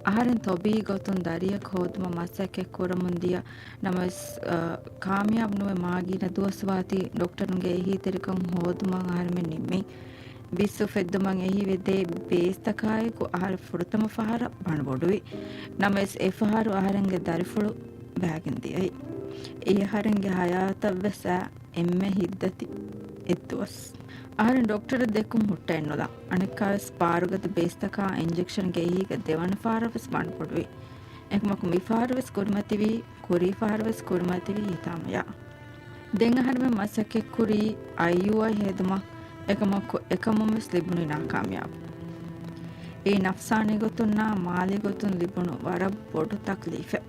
އަހަރެން ތޮބީ ގޮތުން ދަރިއަކު ހޯދުމަށް މަސައްކަތް ކުރަމުން ދިޔަ ނަމަވެސް، އަ، ކާމިޔާބު ނުވެ މާ ގިނަ ދުވަސް ވާތީ ޑޮކްޓަރުންގެ އެހީތެރިކަން ހޯދުމަށް އަހަރެމެން ނިންމީ. ބިސް އުފެއްދުމަށް އެހީވެ ދޭ ބޭސްތަކާއެކު އަހަރެން ފުރަތަމަ ފަހަރަށް ބަނޑުބޮޑުވި. ނަމަވެސް އެފަހަރު އަހަރެންގެ ދަރިފުޅު ބާގިން ދިޔައީ. އެ އަހަރެންގެ ހަޔާތަށްވެސް އައި އެންމެ ހިތްދަތި އެއްދުވަސް. އަހަރެން ޑޮކްޓަރަށް ދެކުން ހުއްޓައެއްނުލާ. އަނެއްކާވެސް ބާރުގަދަ ބޭސްތަކާ އިންޖެކްޝަންގެ އެހީގަ ދެވަނަ ފަހަރަށްވެސް ބަނޑުބޮޑުވި. އެކަމަކު މިފަހަރުވެސް ކުރިމަތިވީ، ކުރީ ފަހަރުވެސް ކުރިމަތިވީ ހިތާމަޔާ. ދެން އަހަރެމެން މަސައްކަތްކުރީ އައިޔޫއައި ހެދުމަށް، އެކަމަކު އެކަމުންވެސް ލިބުނީ ނާކާމިޔާބު. އެއީ ނަފްސާނީ ގޮތުންނާ މާލީ ގޮތުން ލިބުނު ވަރަށް ބޮޑު ތަކްލީފެއް.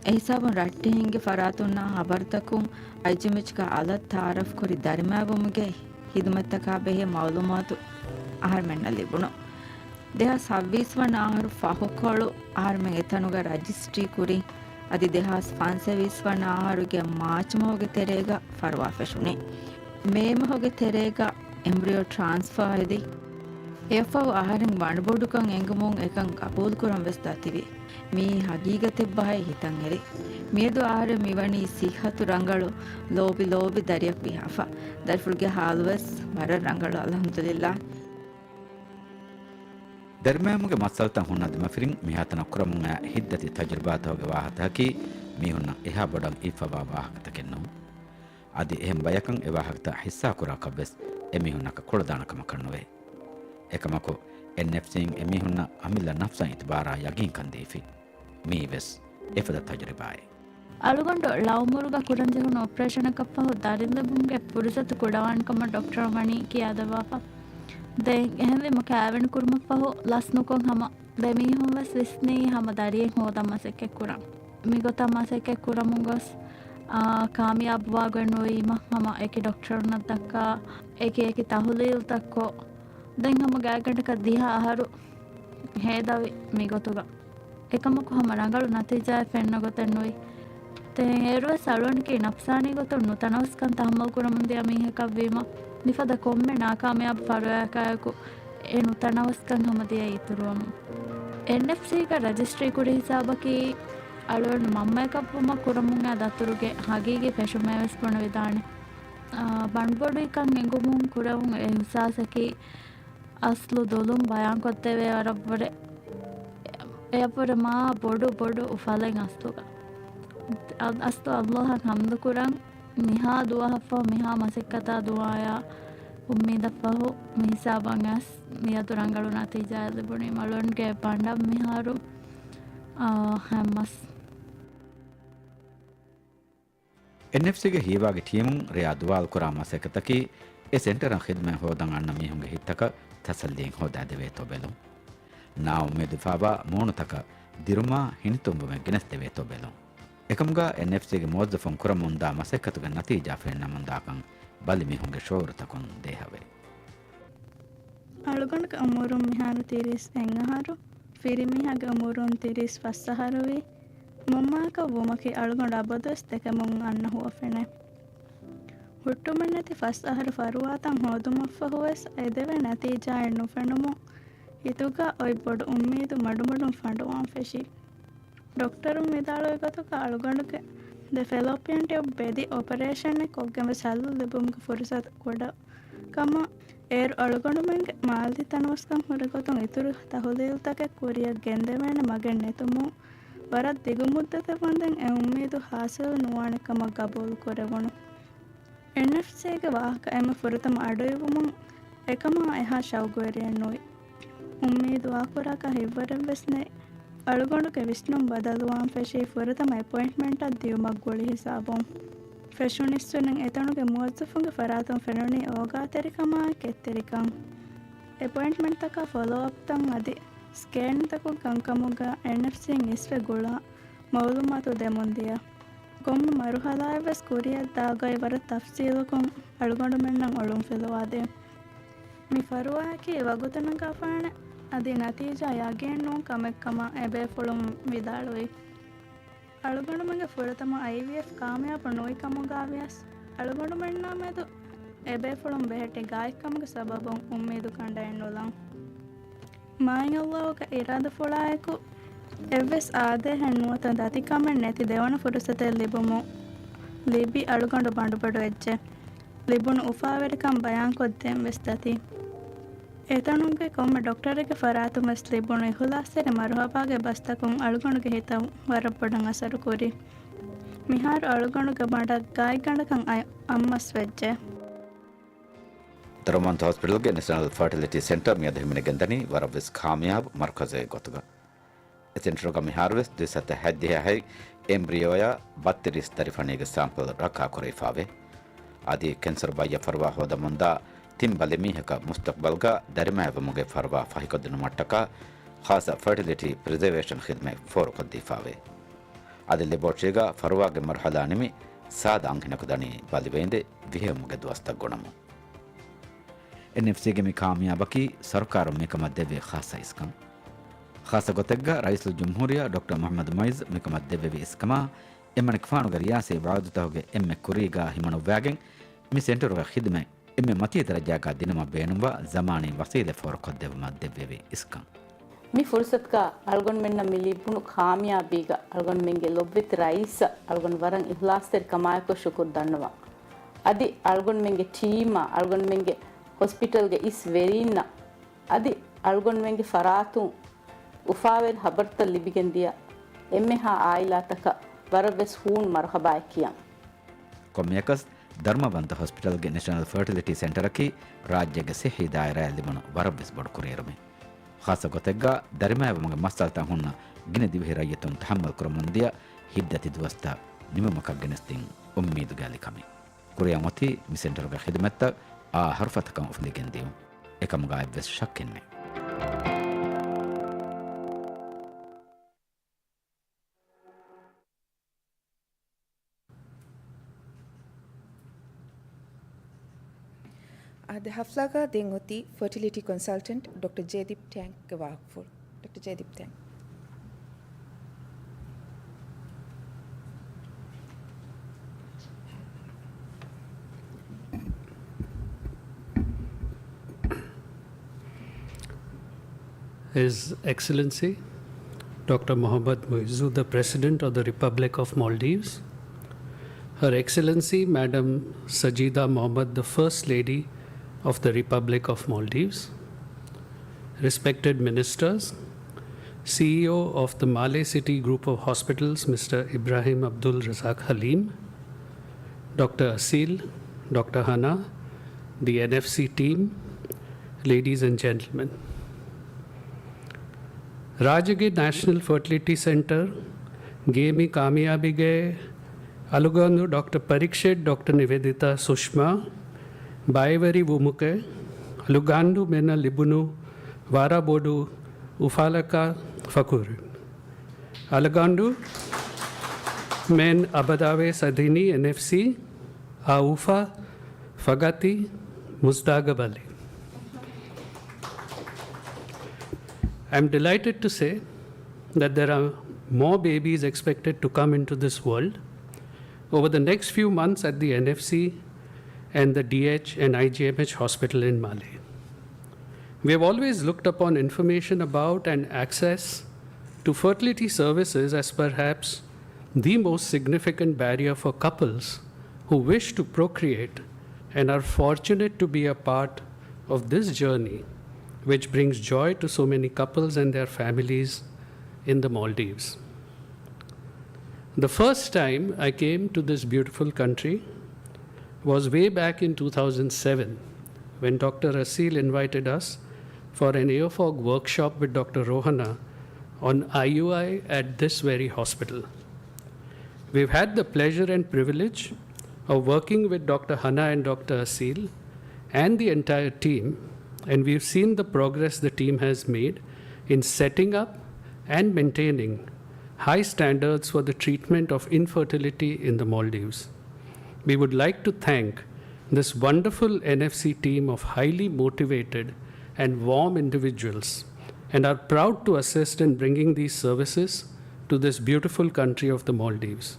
އެހިސާބުން ރައްޓެހިންގެ ފަރާތުންނާ ހަބަރުތަކުން އައިޖީއެމްއެޗްގަ އަލަށް ތައާރަފްކުރި ދަރިމައިގައުމުގެ ހިދުމަތްތަކާ ބެހޭ މައުލޫމާތު އަހަރުމެންނަށް ލިބުނު. ދެހާސް ސައްބީސް ވަނަ އަހަރު ފަހުކޮޅު އަހަރުމެން އެތަނުގަ ރަޖިސްޓްރީ ކުރި. އަދި ދެހާސް ފަންސަވީސް ވަނަ އަހަރުގެ މާޗް މަހުގެ ތެރޭގަ ފަރުވާ ފެށުނީ. މޭ މަހުގެ ތެރޭގަ އެމްބްރިއޯ ޓްރާންސްފާ ހެދި. އެއަށްފަހު އަހަރެން ބަނޑުބޮޑުކަން އެނގުމުން އެކަން ގަބޫލުކުރަން ވެސް ދަތިވި. މިއީ ހަގީގަތެއްބަހޭ ހިތަށް އެރި. މިއަދު އަހަރެން މިވަނީ ސިއްހަތު ރަނގަޅު، ލޯބި ލޯބި ދަރިއަކު ވިހާފަ. ދަރިފުޅުގެ ހާލުވެސް ވަރަށް ރަނގަޅު، އަލްޙަމްދުލިއްލާހް. ދަރިމައިމުގެ މައްސަލަތައް ހުންނަ ދިމަފިރިން މިހާތަނަށް ކުރަމުން އައި ހިތްދަތި ތަޖުރިބާތަކުގެ ވާހަކަތަކީ މީހުންނަށް އެހާ ބޮޑަށް އިއްފަވާ ވާހަކަތަކެއް ނޫން. އަދި އެހެން ބަޔަކަށް އެ ވާހަކަތައް ހިއްސާކުރާކަށްވެސް އެމީހުންނަކަށް ކުޅަދާނަ ކަމަކަށް ނުވޭ. އެކަމަކު، އެންއެފްސީން އެމީހުންނަށް އަމިއްލަ ނަފްސާ އިތުބާރާ ޔަގީންކަން ދީފި. މިއީވެސް އެފަދަ ތަޖުރިބާއެއް. އަޅުގަނޑު ޅައުމުރުގަ ކުރަންޖެހުނު އޮޕަރޭޝަނަކަށްފަހު ދަރިން ލިބުމުގެ ފުރުސަތު ކުޑަވާން ކަމަށް ޑޮކްޓަރުން ވަނީ ކިޔާދެއްވާފަ. ދެން އެހެންވީމަ ކާވެނި ކުރުމަށްފަހު ލަސްނުކޮށް ހަމަ ދެމީހުން ވެސް ވިސްނީ ހަމަ ދަރިއެއް ހޯދަން މަސައްކަތް ކުރަން. މިގޮތަށް މަސައްކަތް ކުރަމުން ގޮސް، އާ، ކާމިޔާބުވާގޮތް ނުވީމަ ހަމަ އެކި ޑޮކްޓަރުންނަށް ދައްކާ، އެކި އެކި ތަހުލީލްތައްކޮށް، ދެން ހަމަ ގާތްގަނޑަކަށް ދިހަ އަހަރު ހޭދަވި މިގޮތުގަ. އެކަމަކު ހަމަ ރަނގަޅު ނަތީޖާއެއް ފެންނަ ގޮތެއް ނުވި. ތެ އޭރުވެސް އަޅުގަނޑަކީ ނަފްސާނީ ގޮތުން ނުތަނަވަސްކަން ތަހައްމަލް ކުރަމުން ދިޔަ މީހަކަށްވީމަ، މިފަދަ ކޮންމެ ނާކާމިޔާބު ފަރުވާއަކާއެކު އެ ނުތަނަވަސްކަން ހަމަ ދިޔައީ އިތުރުވަމުން. އެންއެފްސީގަ ރަޖިސްޓްރީ ކުރި ހިސާބަކީ އަޅުގަނޑު މަންމަޔަކަށްވުމަށް ކުރަމުން އައި ދަތުރުގެ ހަގީގީ ފެށުމޭވެސް ބުނެވިދާނެ. އާ، ބަނޑުބޮޑުވިކަން އެނގުމުން ކުރެވުނު އިހުސާސަކީ އަސްލު ދުލުން ބަޔާންކޮށްދެވޭ ވަރަށްވުރެ، އެއަށްވުރެ މާ ބޮޑު ބޮޑު އުފަލެއް އަސްލުގަ. އަ-، އަސްލު އައްލާހަށް ޙަމްދުކުރަން، މިހާ ދުވަހަށްފަހު މިހާ މަސައްކަތާ ދުޢާޔާ އުއްމީދަށްފަހު މިހިސާބަށް އައިސް މިއަދު ރަނގަޅު ނަތީޖާއެއް ލިބުނީ. މަޅުންގެ ބަނޑަށް މިހާރު، އާ، ހަމަސް. އެންއެފްސީގެ ހީވާގި ޓީމުން ރެޔާ ދުވާލުކުރާ މަސައްކަތަކީ، އެ ސެންޓަރަށް ޚިދުމަތް ހޯދަން އަންނަ މީހުންގެ ހިތްތަކަށް ތަސައްލީން ހޯދާދެވޭތޯ ބެލުން. ނާއުއްމީދުވެފައިވާ މޫނުތަކަށް ދިރުމާ ހިނިތުންވުމެއް ގެނެސްދެވޭތޯ ބެލުން. އެކަމުގަ އެންއެފްސީގެ މުވައްޒަފުން ކުރަމުންދާ މަސައްކަތުގެ ނަތީޖާ ފެންނަމުންދާކަން ބަލި މީހުންގެ ޝުޢޫރުތަކުން ދޭހަވޭ. އަޅުގަނޑުގެ އުމުރުން މިހާރު ތިރީސް އެއް އަހަރު، ފިރިމީހާގެ އުމުރުން ތިރީސް ފަސް އަހަރުވީ، މަންމައަކަށް ވުމަކީ އަޅުގަނޑު އަބަދުވެސް ދެކެމުން އަންނަ ހުވަފެނެއް. ހުއްޓުމެއްނެތި ފަސް އަހަރު ފަރުވާތައް ހޯދުމަށްފަހުވެސް އެދެވޭ ނަތީޖާއެއް ނުފެނުމުން ހިތުގަ އޮތް ބޮޑު އުއްމީދު މަޑުމަޑުން ފަނޑުވާން ފެށި. ޑޮކްޓަރުން ވިދާޅުވި ގޮތުގަ އަޅުގަނޑުގެ ދެ ފެލޯޕިއަން ޓިއުބް ބެދި އޮޕަރޭޝަނެއް ކޮށްގެންވެސް ހައްލު ލިބުމުގެ ފުރުސަތު ކުޑަ ކަމަށް، އޭރު އަޅުގަނޑުމެންގެ މާލީ ތަނަވަސްކަން ހުރި ގޮތުން އިތުރު ތަހުލީލްތަކެއް ކުރިއަށް ގެންދެވޭނެ މަގެއް ނެތުމުން، ވަރަށް ދިގު މުއްދަތެއް ވަންދެން އެ އުއްމީދު ހާސިލު ނުވާނެ ކަމަށް ގަބޫލު ކުރެވުނު. އެންއެފްސީގެ ވާހަކަ އެންމެ ފުރަތަމަ އަޑުއިވުމުން އެކަމާ އެހާ ޝައުގުވެރިއެއް ނުވި. އުއްމީދު ވާކުރާކަށް ހިތްވަރެއްވެސް ނެތް. އަޅުގަނޑުގެ ވިސްނުން ބަދަލުވާން ފެށީ ފުރަތަމަ އެޕޮއިންޓްމަންޓަށް ދިޔުމަށް ގުޅި ހިސާބުން. ފެށުނިއްސުނިން އެތަނުގެ މުވައްޒަފުންގެ ފަރާތުން ފެނުނީ އޯގާތެރިކަމާއި ކެތްތެރިކަން. އެޕޮއިންޓްމަންޓްތަކާ ފޮލޯއަޕްތައް އަދި ސްކޭންތަކުގެ ކަންކަމުގަ އެންއެފްސީން އިސްވެ ގުޅާ މައުލޫމާތު ދެމުން ދިޔަ. ކޮންމެ މަރުހަލާއެއްވެސް ކުރިއަށް ދާގޮތް ވަރަށް ތަފްސީލުކޮށް އަޅުގަނޑުމެންނަށް އޮޅުން ފިލުވާދޭ. މި ފަރުވާއަކީ ވަގުތު ނަގާފާނެ އަދި ނަތީޖާ ޔަގީން ނޫން ކަމެއް ކަމަށް އެބޭފުޅުން ވިދާޅުވި. އަޅުގަނޑުމެންގެ ފުރަތަމަ އައިވީއެފް ކާމިޔާބު ނުވި ކަމުގަ ވިޔަސް، އަޅުގަނޑުމެންނާ މެދު އެބޭފުޅުން ބެހެއްޓި ގާތްކަމުގެ ސަބަބުން އުއްމީދު ކަނޑައެއް ނުލަން. މާތް ﷲގެ އިރާދަފުޅާއެކު، އެއްވެސް އާދޭހެއް ނުވަތަ ދަތިކަމެއް ނެތި ދެވަނަ ފުރުސަތެއް ލިބުމުން ލިބި އަޅުގަނޑު ބަނޑުބަޑު އެއްޗެއް. ލިބުނު އުފާވެރިކަން ބަޔާންކޮށްދޭން ވެސް ދަތި. އެތަނުގެ ކޮންމެ ޑޮކްޓަރެއްގެ ފަރާތުން ވެސް ލިބުނު އިޚުލާސްތެރި މަރުހަބާގެ ބަސްތަކުން އަޅުގަނޑުގެ ހިތަށް ވަރަށް ބޮޑަށް އަސަރު ކުރި. މިހާރު އަޅުގަނޑުގެ ބަނޑަށް ގާތްގަނޑަކަށް އައި-، އައްމަސް ވެއްޖެ. ދަރުމަންތަ ހޮސްޕިޓަލްގެ ނެޝަނަލް ފަރޓިލިޓީ ސެންޓަރ މިއަދު ހިމެނިގެންދަނީ ވަރަށްވެސް ކާމިޔާބު މަރުކަޒެއް ގޮތުގަ. އެ ސެންޓަރުގަ މިހާރުވެސް ދުވިސައްތަ ހަތްދިހަ އެމްބްރިއޯއާ ބައްތިރީސް ދަރިފަނީގެ ސާމްޕަލް ރައްކާކުރެވިފާވޭ. އަދި ކެންސަރު ބައްޔަށް ފަރުވާ ހޯދަމުންދާ ތިން ބަލިމީހަކަށް މުސްތަޤްބަލްގަ ދަރިމައިވުމުގެ ފަރުވާ ފަހިކޮށްދިނުމަށްޓަކާ ޚާއްޞަ ފަރޓިލިޓީ ޕްރިޒަވޭޝަން ޚިދުމަތް ފޯރުކޮށްދީފާވޭ. އަދި ލެބޯޓްރީގަ ފަރުވާގެ މަރުހަލާ ނިމި ސާދަ އަންހެނަކު ދަނީ ބަލިވައިންދެ ވިހެއުމުގެ ދުވަސްތައް ގުނަމުން. އެންއެފްސީގެ މި ކާމިޔާބަކީ ސަރުކާރުން މިކަމަށް ދެއްވި ޚާއްޞަ އިސްކަން. ޚާއްޞަ ގޮތެއްގަ ރައީސުލްޖުމްހޫރިއްޔާ ޑޮކްޓަރ މުޙައްމަދު މުޢިއްޒު މިކަމަށް ދެއްވެވި އިސްކަމާ، އެންމެނިކުފާނުގެ ރިޔާސީ ވަޢުދުތަކުގެ އެންމެ ކުރީގާ ހިމަނުއްވާގެން، މި ސެންޓަރުގެ ޚިދުމަތް އެންމެ މަތީ ދަރަޖާގާ ދިނުމަށް ބޭނުންވާ ޒަމާނީ ވަސީލަތް ފޯރުކޮށްދެއްވުމަށް ދެއްވެވި އިސްކަން. މި ފުރުސަތުގަ އަޅުގަނޑުމެންނަށް މި ލިބުނު ކާމިޔާބީގަ އަޅުގަނޑުމެންގެ ލޮބުވެތި ރައީސަށް އަޅުގަނޑު ވަރަށް އިޚްލާޞްތެރި ކަމާއެކު ޝުކުރު ދަންނަވަން. އަދި އަޅުގަނޑުމެންގެ ޓީމަށް، އަޅުގަނޑުމެންގެ ހޮސްޕިޓަލްގެ އިސް ވެރީންނަށް، އަދި އަޅުގަނޑުމެންގެ ފަރާތުން އުފާވެރި ހަބަރުތައް ލިބިގެން ދިޔަ އެންމެހާ އާއިލާތަކަށް ވަރަށްވެސް ހޫނު މަރުޙަބާއެއް ކިޔަން. ކޮންމެއަކަސް، ދަރުމަވަންތަ ހޮސްޕިޓަލްގެ ނެޝަނަލް ފަރޓިލިޓީ ސެންޓަރަކީ ރާއްޖޭގެ ޞިއްޙީ ދާއިރާއަށް ލިބުނު ވަރަށްވެސް ބޮޑު ކުރިއެރުމެއް. ޚާއްޞަ ގޮތެއްގަ ދަރިމައިވުމުގެ މައްސަލަތައް ހުންނަ ގިނަ ދިވެހި ރައްޔިތުން ތަޙައްމަލް ކުރަމުންދިޔަ ހިތްދަތި ދުވަސްތައް ނިމުމަކަށް ގެނެސްދިން އުއްމީދުގެ އަލިކަމެއް. ކުރިއަށް އޮތީ މި ސެންޓަރުގެ ޚިދުމަތްތައް އާ ހަރުފަތަކަށް އުފުލިގެން ދިއުން. އެކަމުގަ އެއްވެސް ޝައްކެއް ނެތް. އާދެ، ހަފްލާގަ ދެން އޮތީ ފަރޓިލިޓީ ކޮންސަލްޓަންޓް ޑޮކްޓަރ ޖޭދިޕް ޓެންކްގެ ވާހަކަފުޅު. ޑޮކްޓަރ ޖޭދިޕް ޓެންކް. His Excellency Doctor Mohammad Muizzu, the President of the Republic of Maldives, Her Excellency Madam Sajida Mohammad, the First Lady of the Republic of Maldives, respected ministers, C E O of the Malé City Group of Hospitals, Mister Ibrahim Abdul Razak Halim, Doctor Asil, Doctor Hana, the N F C team, ladies and gentlemen. ރާއްޖޭގެ ނޭޝަނަލް ފަރޓިލިޓީ ސެންޓަރގެ މި ކާމިޔާބީގެ އަޅުގަނޑު ޑޮކްޓަރ ޕަރީކްޝިތް، ޑޮކްޓަރ ނިވެދިތާ، ސުޝްމާ ބައިވެރިވުމުގެ އަޅުގަނޑުމެންނަށް ލިބުނު ވަރަށް ބޮޑު އުފާލަކަށް ފަޚުރު. އަޅުގަނޑު މެން އަބަދާވެސް އަދިނީ އެންއެފްސީ އައުފަ ފަގަތި މުޒްދާގަ ބަލި. I'm delighted to say that there are more babies expected to come into this world over the next few months at the N F C and the D H and I G M H hospital in Malé. We have always looked upon information about and access to fertility services as perhaps the most significant barrier for couples who wish to procreate and are fortunate to be a part of this journey, which brings joy to so many couples and their families in the Maldives. The first time I came to this beautiful country was way back in two thousand seven when Doctor Asil invited us for an AOFOG workshop with Doctor Rohana on I U I at this very hospital. We've had the pleasure and privilege of working with Doctor Hana and Doctor Asil and the entire team, and we've seen the progress the team has made in setting up and maintaining high standards for the treatment of infertility in the Maldives. We would like to thank this wonderful N F C team of highly motivated and warm individuals and are proud to assist in bringing these services to this beautiful country of the Maldives.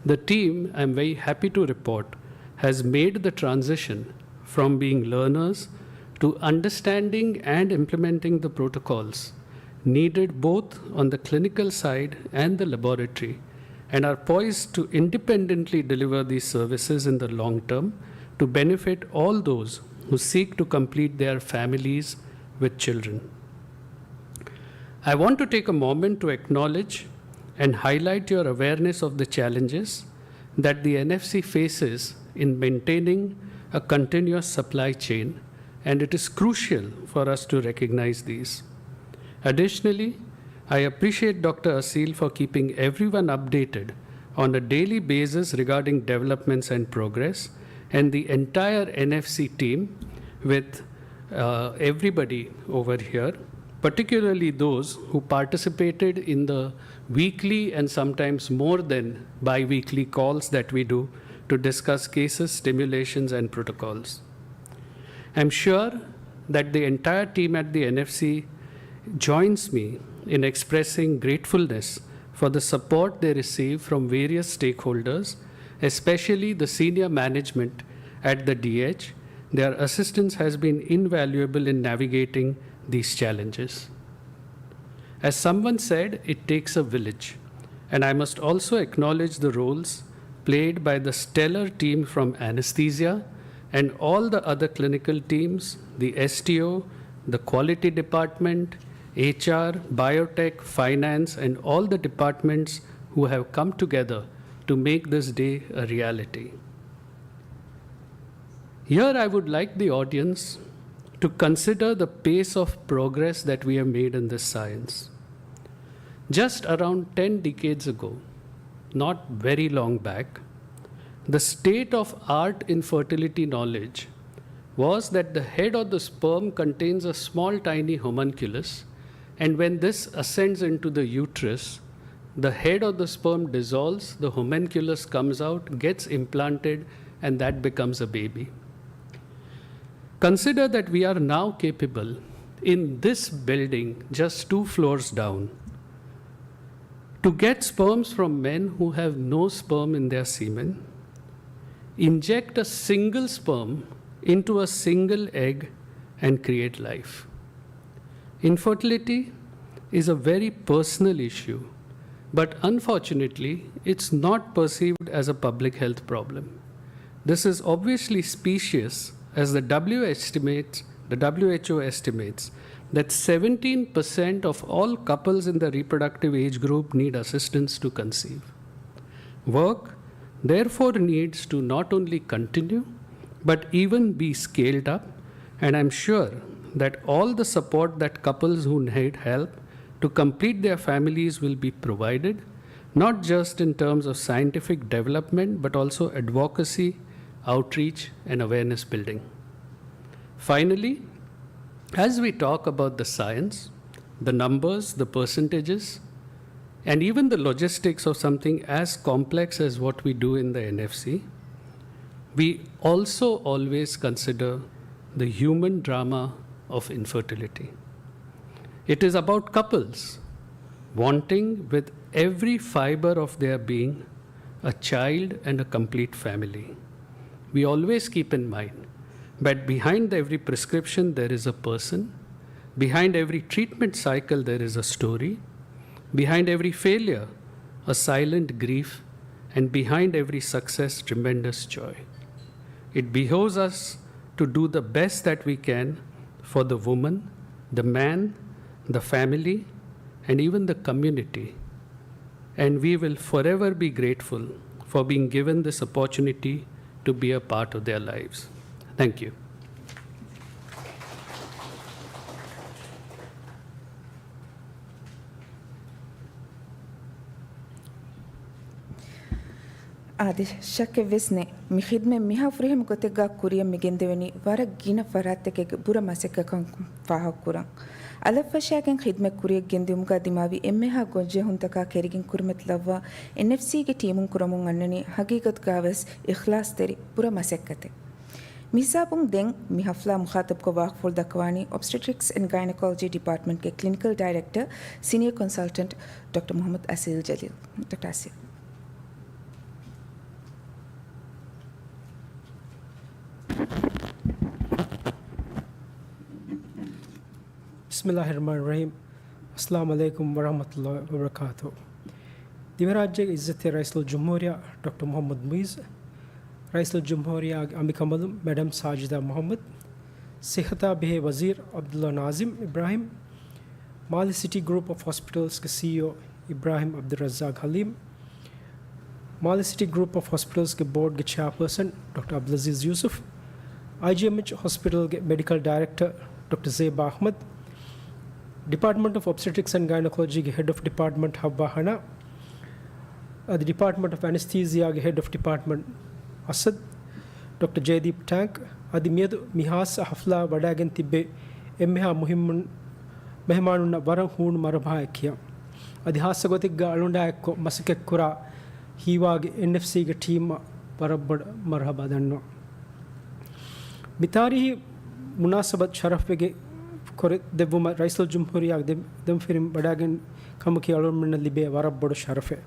The team, I'm very happy to report, has made the transition from being learners to understanding and implementing the protocols needed both on the clinical side and the laboratory, and are poised to independently deliver these services in the long term to benefit all those who seek to complete their families with children. I want to take a moment to acknowledge and highlight your awareness of the challenges that the N F C faces in maintaining a continuous supply chain, and it is crucial for us to recognize these. Additionally, I appreciate Doctor Asil for keeping everyone updated on a daily basis regarding developments and progress, and the entire N F C team with, uh, everybody over here, particularly those who participated in the weekly and sometimes more than bi-weekly calls that we do to discuss cases, stimulations, and protocols. I'm sure that the entire team at the N F C joins me in expressing gratefulness for the support they receive from various stakeholders, especially the senior management at the D H. Their assistance has been invaluable in navigating these challenges. As someone said, it takes a village, and I must also acknowledge the roles played by the stellar team from anesthesia and all the other clinical teams, the S T O, the quality department, H R, biotech, finance, and all the departments who have come together to make this day a reality. Here, I would like the audience to consider the pace of progress that we have made in this science. Just around ten decades ago, not very long back, the state of art in fertility knowledge was that the head of the sperm contains a small, tiny homunculus, and when this ascends into the uterus, the head of the sperm dissolves, the homunculus comes out, gets implanted, and that becomes a baby. Consider that we are now capable, in this building just two floors down, to get sperms from men who have no sperm in their semen, inject a single sperm into a single egg, and create life. Infertility is a very personal issue, but unfortunately, it's not perceived as a public health problem. This is obviously specious, as the W estimates, the W H O estimates that seventeen percent of all couples in the reproductive age group need assistance to conceive. Work, therefore, needs to not only continue, but even be scaled up, and I'm sure that all the support that couples who need help to complete their families will be provided, not just in terms of scientific development, but also advocacy, outreach, and awareness building. Finally, as we talk about the science, the numbers, the percentages, And even the logistics of something as complex as what we do in the N F C, we also always consider the human drama of infertility. It is about couples wanting with every fiber of their being a child and a complete family. We always keep in mind that behind every prescription there is a person, behind every treatment cycle there is a story, behind every failure a silent grief, and behind every success tremendous joy. It behoves us to do the best that we can for the woman, the man, the family, and even the community. And we will forever be grateful for being given this opportunity to be a part of their lives. Thank you. އާދެ، ޝައްކެއްވެސް ނެތް. މި ޚިދްމަތް މިހާ ފުރިހަމަ ގޮތެއްގާ ކުރިއަށް މި ގެންދެވެނީ ވަރަށް ގިނަ ފަރާތްތަކެއްގެ ބުރަ މަސައްކަތްކަން ފާހަގަކުރަން. އަލަށްފަށާގެން ޚިދްމަތް ކުރިއަށް ގެންދިއުމުގާ ދިމާވި އެންމެހާ ގޮންޖެހުންތަކާ ކެރިގެން ކުރިމަތިލައްވާ އެންއެފްސީގެ ޓީމުން ކުރަމުން އަންނަނީ ހަގީގަތުގާވެސް އިޚްލާޞްތެރި ބުރަ މަސައްކަތެއް. މިހިސާބުން ދެން މި ހަފްލާ މުޚާޠަބްކޮށް ވާހަކަފުޅު ދައްކަވާނީ އޮބްސްޓެޓްރިކްސް އެންޑް ގައިނަކޮލޮޖީ ޑިޕާޓްމަންޓްގެ ކްލިނިކަލް ޑައިރެކްޓަރ، ސީނިއަރ ކޮންސަލްޓަންޓް ޑޮކްޓަރ މުޙައްމަދު އަސީލް ޖަލީލް. ޑޮކްޓަރ އަސީލް. ބިސްމިﷲިއްރަޙްމާނިއްރަޙީމް. އައްސަލާމު ޢަލައިކުމް ވަރަޙްމަތުﷲި ވަބަރަކާތުހު. ދިވެހިރާއްޖޭގެ ޢިއްޒަތްތެރި ރައީސުލްޖުމްހޫރިއްޔާ ޑޮކްޓަރ މުޙައްމަދު މުޢިއްޒު، ރައީސުލްޖުމްހޫރިއްޔާގެ އަނބިކަނބަލުން މެޑަމް ސާޖިދާ މުޙައްމަދު، ޞިއްޙަތާ ބެހޭ ވަޒީރު ޢަބްދުﷲ ނާޒިމް އިބްރާހިމް، މާލެ ސިޓީ ގްރޫޕް އޮފް ހޮސްޕިޓަލްސްގެ ސީއީއޯ އިބްރާހިމް ޢަބްދުއްރައްޒާޤް ޙަލީމް، މާލެ ސިޓީ ގްރޫޕް އޮފް ހޮސްޕިޓަލްސްގެ ބޯޑްގެ ޗެއާޕާސަން ޑޮކްޓަރ ޢަބްދުލްޢަޒީޒް ޔޫސުފް، އައިޖީއެމްއެޗް ހޮސްޕިޓަލްގެ މެޑިކަލް ޑައިރެކްޓަރ ޑޮކްޓަރ ޒޭބާ އަޙްމަދު، ޑިޕާޓްމަންޓް އޮފް އޮބްސްޓެޓްރިކްސް އެންޑް ގައިނަކޮލޮޖީގެ ހެޑް އޮފް ޑިޕާޓްމަންޓް ޙައްވާ ޙަނާ، އަދި ޑިޕާޓްމަންޓް އޮފް އެނެސްތީސިއާގެ ހެޑް އޮފް ޑިޕާޓްމަންޓް އަސަދު، ޑޮކްޓަރ ޖޭދީޕް ޓާންކް، އަދި މިއަދު މި ހާއްސަ ޙަފްލާ ވަޑައިގެން ތިއްބެވި އެންމެހާ މުހިއްމު މެހެމާނުންނަށް ވަރަށް ހޫނު މަރުޙަބާއެއް ކިޔަން. އަދި ހާއްސަ ގޮތެއްގަ އަޅުގަނޑާއެއްކޮށް މަސައްކަތްކުރާ ހީވާގެ އެންއެފްސީގެ ޓީމަށް ވަރަށް ބޮޑަށް މަރުޙަބާ ދަންނަވަން. މި ތާރީހީ މުނާސަބަތު ޝަރަފްވެގެން ކުރި ދެއްވުމަށް ރައީސުލްޖުމްހޫރިއްޔާގެ ދެ-، ދެމަފިރިން ވަޑައިގެން ކަމަކީ އަޅުގަނޑުމެންނަށް ލިބޭ ވަރަށް ބޮޑު ޝަރަފެއް.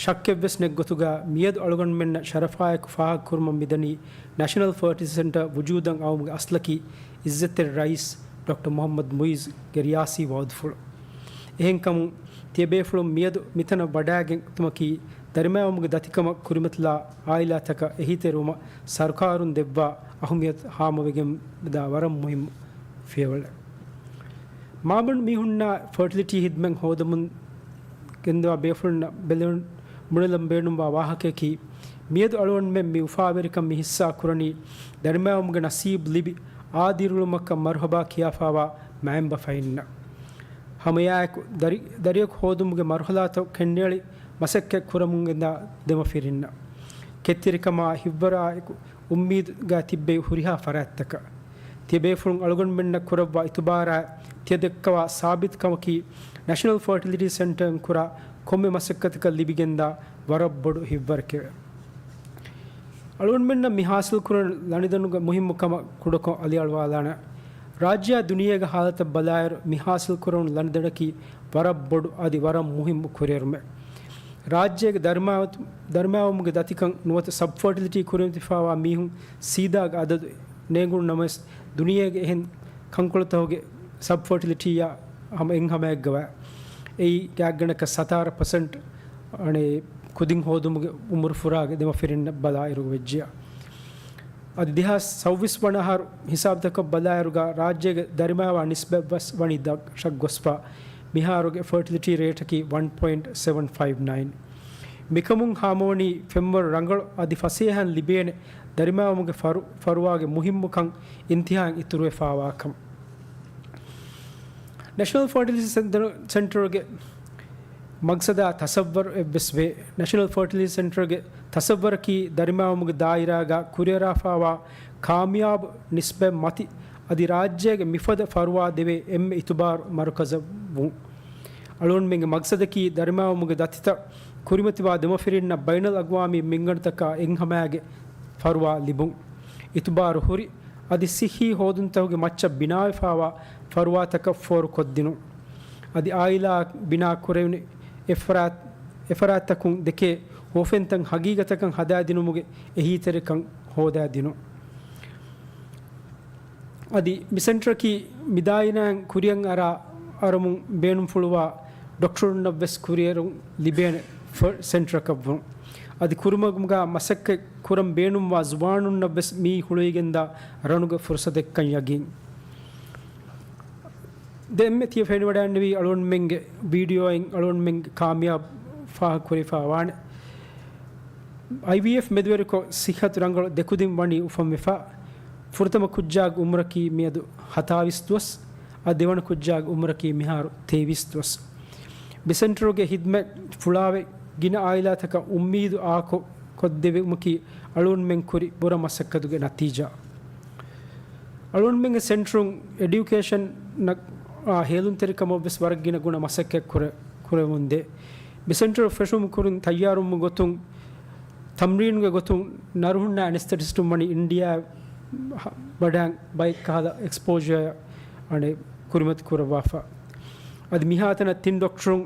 ޝައްކެއްވެސް ނެތް ގޮތުގަ މިއަދު އަޅުގަނޑުމެންނަށް ޝަރަފާއެކު ފާހަގަކުރުމަށް މިދަނީ ނޭޝަނަލް ފަރޓިލިޓީ ސެންޓަރ ވުޖޫދަށް އައުމުގެ އަސްލަކީ އިއްޒަތްތެރި ރައީސް ޑޮކްޓަރ މުޙައްމަދު މުޢިއްޒުގެ ރިޔާސީ ވަޢުދުފުޅު. އެހެންކަމުން ތިޔަބޭފުޅުން މިއަދު މިތަނަށް ވަޑައިގެން އުތުމަކީ ދަރިމައިވުމުގެ ދަތިކަމަށް ކުރިމަތިލާ އާއިލާތަކަށް އެހީތެރިވުމަށް ސަރުކާރުން ދެއްވާ އަހުމިއްޔަތު ހާމަވެގެންދާ ވަރަށް މުހިއްމު ފިޔަވަޅެއް. މާބަނޑު މީހުންނާ ފަރޓިލިޓީ ހިދްމަތް ހޯދަމުން ގެންދަވާ ބޭފުޅުންނަށް ބެލުން ބުނެލަން ބޭނުންވާ ވާހަކަޔަކީ، މިއަދު އަޅުގަނޑުމެން މި އުފާވެރިކަން މި ހިއްސާ ކުރަނީ، ދަރިމައިވުމުގެ ނަސީބު ލިބި، އާދިއިރުޅުމަކަށް މަރުޙަބާ ކިޔާފާވާ މައިންބަފައިންނަށް. ހަމައެއާއެކު، ދަރި-، ދަރިޔަކު ހޯދުމުގެ މަރުޙަލާތައް ކެނޑިއަޅި މަސައްކަތް ކުރަމުން ގެންދާ ދެމަފިރިންނަށް. ކެތްތެރިކަމާ ހިތްވަރާއެކު އުއްމީދުގަ ތިއްބެވި ހުރިހާ ފަރާތްތަކަށް. ތިޔަބޭފުޅުން އަޅުގަނޑުމެންނަށް ކުރައްވާ އިތުބާރާ ތިޔަދައްކަވާ ސާބިތުކަމަކީ ނޭޝަނަލް ފަރޓިލިޓީ ސެންޓަރއިން ކުރާ ކޮންމެ މަސައްކަތަކަށް ލިބިގެންދާ ވަރަށް ބޮޑު ހިތްވަރެކެވެ. އަޅުގަނޑުމެންނަށް މި ހާސިލްކުރަން ލަނޑިދަނުގެ މުހިއްމުކަމަށް ކުޑަކޮށް އަލިއަޅުވާލާނެ. ރާއްޖެއާ ދުނިޔޭގެ ހާލަތަށް ބަލާއިރު، މި ހާސިލްކުރަން ލަނޑިދަނަކީ ވަރަށް ބޮޑު އަދި ވަރަށް މުހިއްމު ކުރިއެރުމެއް. ރާއްޖޭގެ ދަރިމާ-، ދަރިމައިވުމުގެ ދަތިކަން ނުވަތަ ސަބް ފަރޓިލިޓީ ކުރިމަތިފާވާ މީހުން ސީދާގެ އަދަދު ނޭނގުނު ނަމަވެސް، ދުނިޔޭގެ އެހެން ކަންކޮޅުތަކުގެ ސަބް ފަރޓިލިޓީއާ ހަމަ އެއްހަމައެއްގަވާ. އެއީ ގާތްގަނޑަކަށް ސަތާރަ ޕަސެންޓް އަނެއް ކުދިން ހޯދުމުގެ އުމުރު ފުރާގެ ދެމަފިރިންނަށް ބަލާއިރު ވެއްޖެޔާ. އަދި ދެހާސް ސައުވީސް ވަނަ އަހަރު ހިސާބުތަކަށް ބަލާއިރުގަ ރާއްޖޭގެ ދަރިމައިވާ ނިސްބަތް ވެސް ވަނީ ދަށަށް ގޮސްފަ. މިހާރުގެ ފަރޓިލިޓީ ރޭޓަކީ ވަން ޕޮއިންޓް ސެވަން ފައިވް ނައިން. މިކަމުން ހާމަވަނީ ފެންވަރު ރަނގަޅު އަދި ފަސޭހައިން ލިބޭނެ ދަރިމައިވުމުގެ ފަރު-، ފަރުވާގެ މުހިއްމުކަން އިންތިހާއިން އިތުރުވެފާވާކަން. ނޭޝަނަލް ފަރޓިލިޓީ ސެންޓަރ-، ސެންޓަރގެ މަގްސަދާ ތަސައްވަރު އެއްވެސް ވޭ. ނޭޝަނަލް ފަރޓިލިޓީ ސެންޓަރގެ ތަސައްވަރަކީ ދަރިމައިވުމުގެ ދާއިރާގަ ކުރިއަރާފާވާ ކާމިޔާބު ނިސްބަތް މަތި އަދި ރާއްޖޭގެ މިފަދަ ފަރުވާ ދެވޭ އެންމެ އިތުބާރު މަރުކަޒަށް ވުން. އަޅުގަނޑުމެންގެ މަގްސަދަކީ ދަރިމައިވުމުގެ ދަތިތައް ކުރިމަތިވާ ދެމަފިރިންނަށް ބައިނަލްއަގްވާމީ މިންގަނޑުތަކާ އެއްހަމައިގެ ފަރުވާ ލިބުން. އިތުބާރު ހުރި، އަދި ސިއްހީ ހޯދުންތަކުގެ މައްޗަށް ބިނާވެފާވާ ފަރުވާތަކަށް ފޯރުކޮށްދިނުން. އަދި އާއިލާއަށް ބިނާ ކުރެވުނު އެފްރާތް، އެފަރާތްތަކުން ދެކޭ ހުވަފެންތައް ހަގީގަތަކަށް ހަދާދިނުމުގެ އެހީތެރިކަން ހޯދާދިނުން. އަދި މި ސެންޓަރަކީ މި ދާއިރާއިން ކުރިއަށް އަރާ އަރަމުން ބޭނުންފުޅުވާ ޑޮކްޓަރުންނަށްވެސް ކުރިއެރުން ލިބޭނެ ފަ-، ސެންޓަރަކަށްވުން. އަދި ކުރިމަގުމުގަ މަސައްކަތް ކުރަން ބޭނުންވާ ޒުވާނުންނަށްވެސް މިއީ ހުޅުވިގެންދާ ރަނުގެ ފުރުސަތެއްކަން ޔަގީން. ދެންމެ ތިޔަ ފެނިވަޑައިންނެވީ އަޅުގަނޑުމެންގެ ވީޑިއޯއިން އަޅުގަނޑުމެންގެ ކާމިޔާބު ފާހަގަކުރެވިފާ ވާނެ. އައިވީއެފް މެދުވެރިކޮށް ސިއްހަތު ރަނގަޅު ދެކުދިން ވަނީ އުފަންވެފަ. ފުރަތަމަ ކުއްޖާގެ އުމުރަކީ މިއަދު ހަތާވީސް ދުވަސް، އަދި ދެވަނަ ކުއްޖާގެ އުމުރަކީ މިހާރު ތޭވީސް ދުވަސް. މި ސެންޓަރުގެ ހިދްމަތް ފުޅާވެ ގިނަ އާއިލާތަކަށް އުއްމީދު އާކޮށް ކޮށްދެވުމަކީ އަޅުގަނޑުމެން ކުރި ބުރަ މަސައްކަތުގެ ނަތީޖާ. އަޅުގަނޑުމެންގެ ސެންޓަރުން އެޑިއުކޭޝަނަށް، އާ، ހޭލުންތެރިކަމަށް ވެސް ވަރަށް ގިނަ ގުނަ މަސައްކަތް ކުރެ-، ކުރެވެމުންދޭ. މި ސެންޓަރު ފެށުމު ކުރިން ތައްޔާރުވުމުގެ ގޮތުން، ތަމްރީނުގެ ގޮތުން ނަރުހުންނާ އެނެސްތެޓިސްޓުން ވަނީ އިންޑިއާ ވަޑައި ބައެއް ކަހަލަ އެކްސްޕޯޖަރ އަނެއް ކުރިމަތި ކުރައްވާފަ. އަދި މިހާތަނަށް ތިން ޑޮކްޓަރުން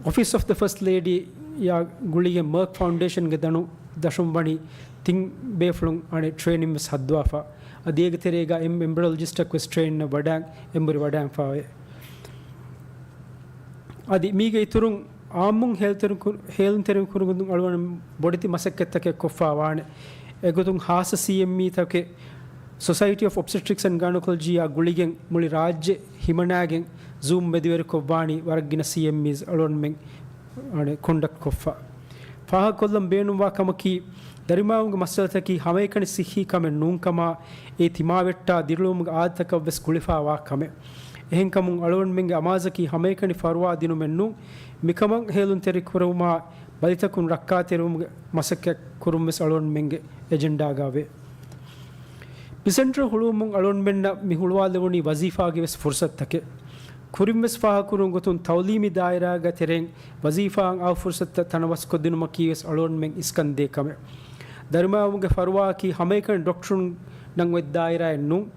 އޮފީސް އޮފް ދަ ފަސްޓް ލޭޑީ ޔާ ގުޅިގެން މާކް ފައުންޑޭޝަންގެ ދަނު ދަށުން ވަނީ ތިން ބޭފުޅުން އަނެއް ޓްރޭނިން ވެސް ހައްދަވާފަ. އަދި އޭގެ ތެރޭގަ އެމް އެމްބްރިއޮލޮޖިސްޓަކު ވެސް ޓްރޭނިން ވަޑައި އެނބުރި ވަޑައިފާވޭ. އަދި މީގެ އިތުރުން އާއްމުން ހޭލުންތެރި ކުރު-، ހޭލުންތެރި ކުރުމުގެ ގޮތުން އަޅުގަނޑު ބޮޑެތި މަސައްކަތްތަކެއް ކޮށްފާ ވާނެ. އެގޮތުން ހާއްސަ ސީއެމްއީތަކެއް، ސޮސައިޓީ އޮފް އޮބްސްޓެޓްރިކްސް އެންޑް ގައިނޮކޮލޮޖީއާ ގުޅިގެން މުޅި ރާއްޖެ ހިމަނާގެން ޒޫމް މެދުވެރިކޮށްވާނީ ވަރަށް ގިނަ ސީއެމްއީސް އަޅުގަނޑުމެން ކޮންޑަކްޓް ކޮށްފަ. ފާހަގަކޮށްލަން ބޭނުންވާ ކަމަކީ، ދަރިމައިވުމުގެ މައްސަލަތަކީ ހަމައެކަނި ސިއްހީ ކަމެއް ނޫންކަމާ، އެ ތިމާވެއްޓާ ދިރިއުޅުމުގެ އާދަތަކަށްވެސް ގުޅިފާވާ ކަމެއް. އެހެންކަމުން އަޅުގަނޑުމެންގެ އަމާޒަކީ ހަމައެކަނި ފަރުވާ ދިނުމެއް ނޫން، މިކަމަށް ހޭލުންތެރިކުރުމާ، ބަލިތަކުން ރައްކާތެރިވުމުގެ މަސައްކަތް ކުރުން ވެސް އަޅުގަނޑުމެންގެ އެޖެންޑާގަވޭ. މި ސެންޓަރ ހުޅުވުމުން އަޅުގަނޑުމެންނަށް މި ހުޅުވާލެވުނީ ވަޒީފާގެ ވެސް ފުރުސަތުތަކެއް. ކުރިން ވެސް ފާހަގަކުރުން ގޮތުން ތައުލީމީ ދާއިރާގެ ތެރެއިން ވަޒީފާއަށް އައު ފުރުސަތުތައް ތަނަވަސްކޮށްދިނުމަކީ ވެސް އަޅުގަނޑުމެން އިސްކަންދޭ ކަމެއް. ދަރިމައިވުމުގެ ފަރުވާއަކީ ހަމައެކަނި ޑޮކްޓަރުންނަށް އޮތް ދާއިރާއެއް ނޫން.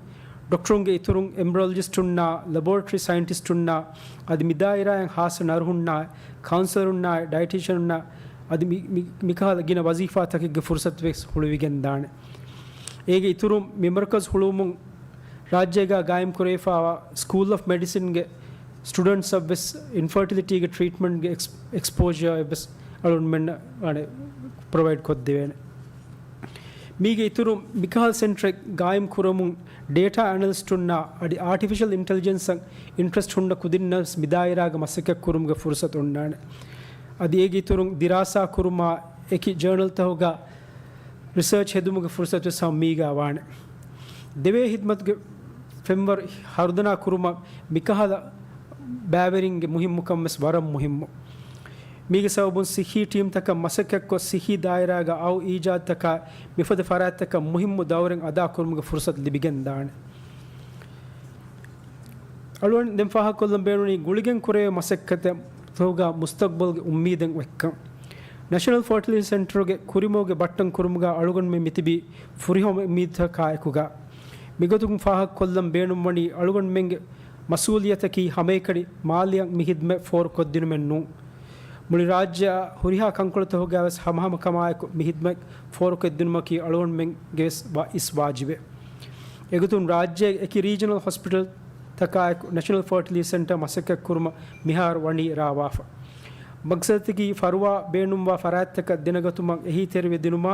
ޑޮކްޓަރުންގެ އިތުރުން އެމްބްރިއޮލޮޖިސްޓުންނާ، ލެބޯރެޓަރީ ސައިންޓިސްޓުންނާ، އަދި މި ދާއިރާއިން ހާއްސަ ނަރުހުންނާ، ކައުންސެލަރުންނާ، ޑައިޓީޝަނުންނާ، އަދި މި، މި، މިކަހަލަ ގިނަ ވަޒީފާތަކެއްގެ ފުރުސަތު ވެސް ހުޅުވިގެންދާނެ. އޭގެ އިތުރުން މި މަރުކަޒު ހުޅުވުމުން ރާއްޖޭގަ ގާއިމްކުރެވިފާވާ ސްކޫލް އޮފް މެޑިސިންގެ ސްޓުޑެންޓްސްއަށްވެސް އިންފަޓިލިޓީގެ ޓްރީޓްމަންޓްގެ އެކްސް-، އެކްސްޕޯޖަރ އެއްވެސް އަޅުގަނޑުމެންނަށް ޕްރޮވައިޑް ކޮށްދެވޭނެ. މީގެ އިތުރުން މިކަހަލަ ސެންޓަރެއް ގާއިމް ކުރަމުން ޑޭޓާ އެނަލިސްޓުންނާ އަދި އާޓިފިޝަލް އިންޓެލިޖެންސަށް އިންޓްރެސްޓް ހުންނަ ކުދިންނަށް މި ދާއިރާގަ މަސައްކަތް ކުރުމުގެ ފުރުސަތު އޮންނާނެ. އަދި އޭގެ އިތުރުން ދިރާސާ ކުރުމާ އެކި ޖަރނަލްތަކުގަ ރިސާޗް ހެދުމުގެ ފުރުސަތު ވެސް ހަމަ މީގާ ވާނެ. ދެވޭ ހިދްމަތުގެ ފެންވަރު ހަރުދަނާ ކުރުމަށް މިކަހަލަ ބައިވެރިންގެ މުހިއްމުކަން ވެސް ވަރަށް މުހިއްމު. މީގެ ސަބަބުން ސިއްހީ ޓީމްތަކަށް މަސައްކަތްކޮށް، ސިއްހީ ދާއިރާގަ އައު އީޖާދުތަކާ މިފަދަ ފަރާތްތަކަށް މުހިއްމު ދައުރެއް އަދާކުރުމުގެ ފުރުސަތު ލިބިގެންދާނެ. އަޅުގަނޑު ދެން ފާހަގަކޮށްލަން ބޭނުނީ ގުޅިގެން ކުރެވޭ މަސައްކަތެއް ތަކުގަ މުސްތަގްބަލްގެ އުއްމީދެއް އޮތްކަން. ނެޝަނަލް ފަރޓިލިޓީ ސެންޓަރުގެ ކުރިމަގުގެ ބައްޓަން ކުރުމުގަ އަޅުގަނޑުމެން މިތިބީ ފުރިހަމަ އުއްމީދުތަކާ އެކުގަ. މިގޮތުން ފާހަގަކޮށްލަން ބޭނުންވަނީ އަޅުގަނޑުމެންގެ މަސްއޫލިއްޔަތަކީ ހަމައެކަނި މާލެއަށް މި ހިދްމަތް ފޯރުކޮށްދިނުމެއް ނޫން. މުޅި ރާއްޖެއަށް ހުރިހާ ކަންކޮޅުތަކުގައިވެސް ހަމަހަމަކަމާއެކު މި ހިދްމަތް ފޯރުކޮށްދިނުމަކީ އަޅުގަނޑުމެންގެވެސް ވަ-، އިސް ވާޖިބެއް. އެގޮތުން ރާއްޖޭގެ އެކި ރީޖަނަލް ހޮސްޕިޓަލްތަކާއެކު ނެޝަނަލް ފަރޓިލިޓީ ސެންޓަރ މަސައްކަތްކުރުމަށް މިހާރު ވަނީ ރާވާފަ. މަގްސަދަކީ ފަރުވާ ބޭނުންވާ ފަރާތްތަކަށް ދެނެގަތުމަށް އެހީތެރިވެ ދިނުމާ،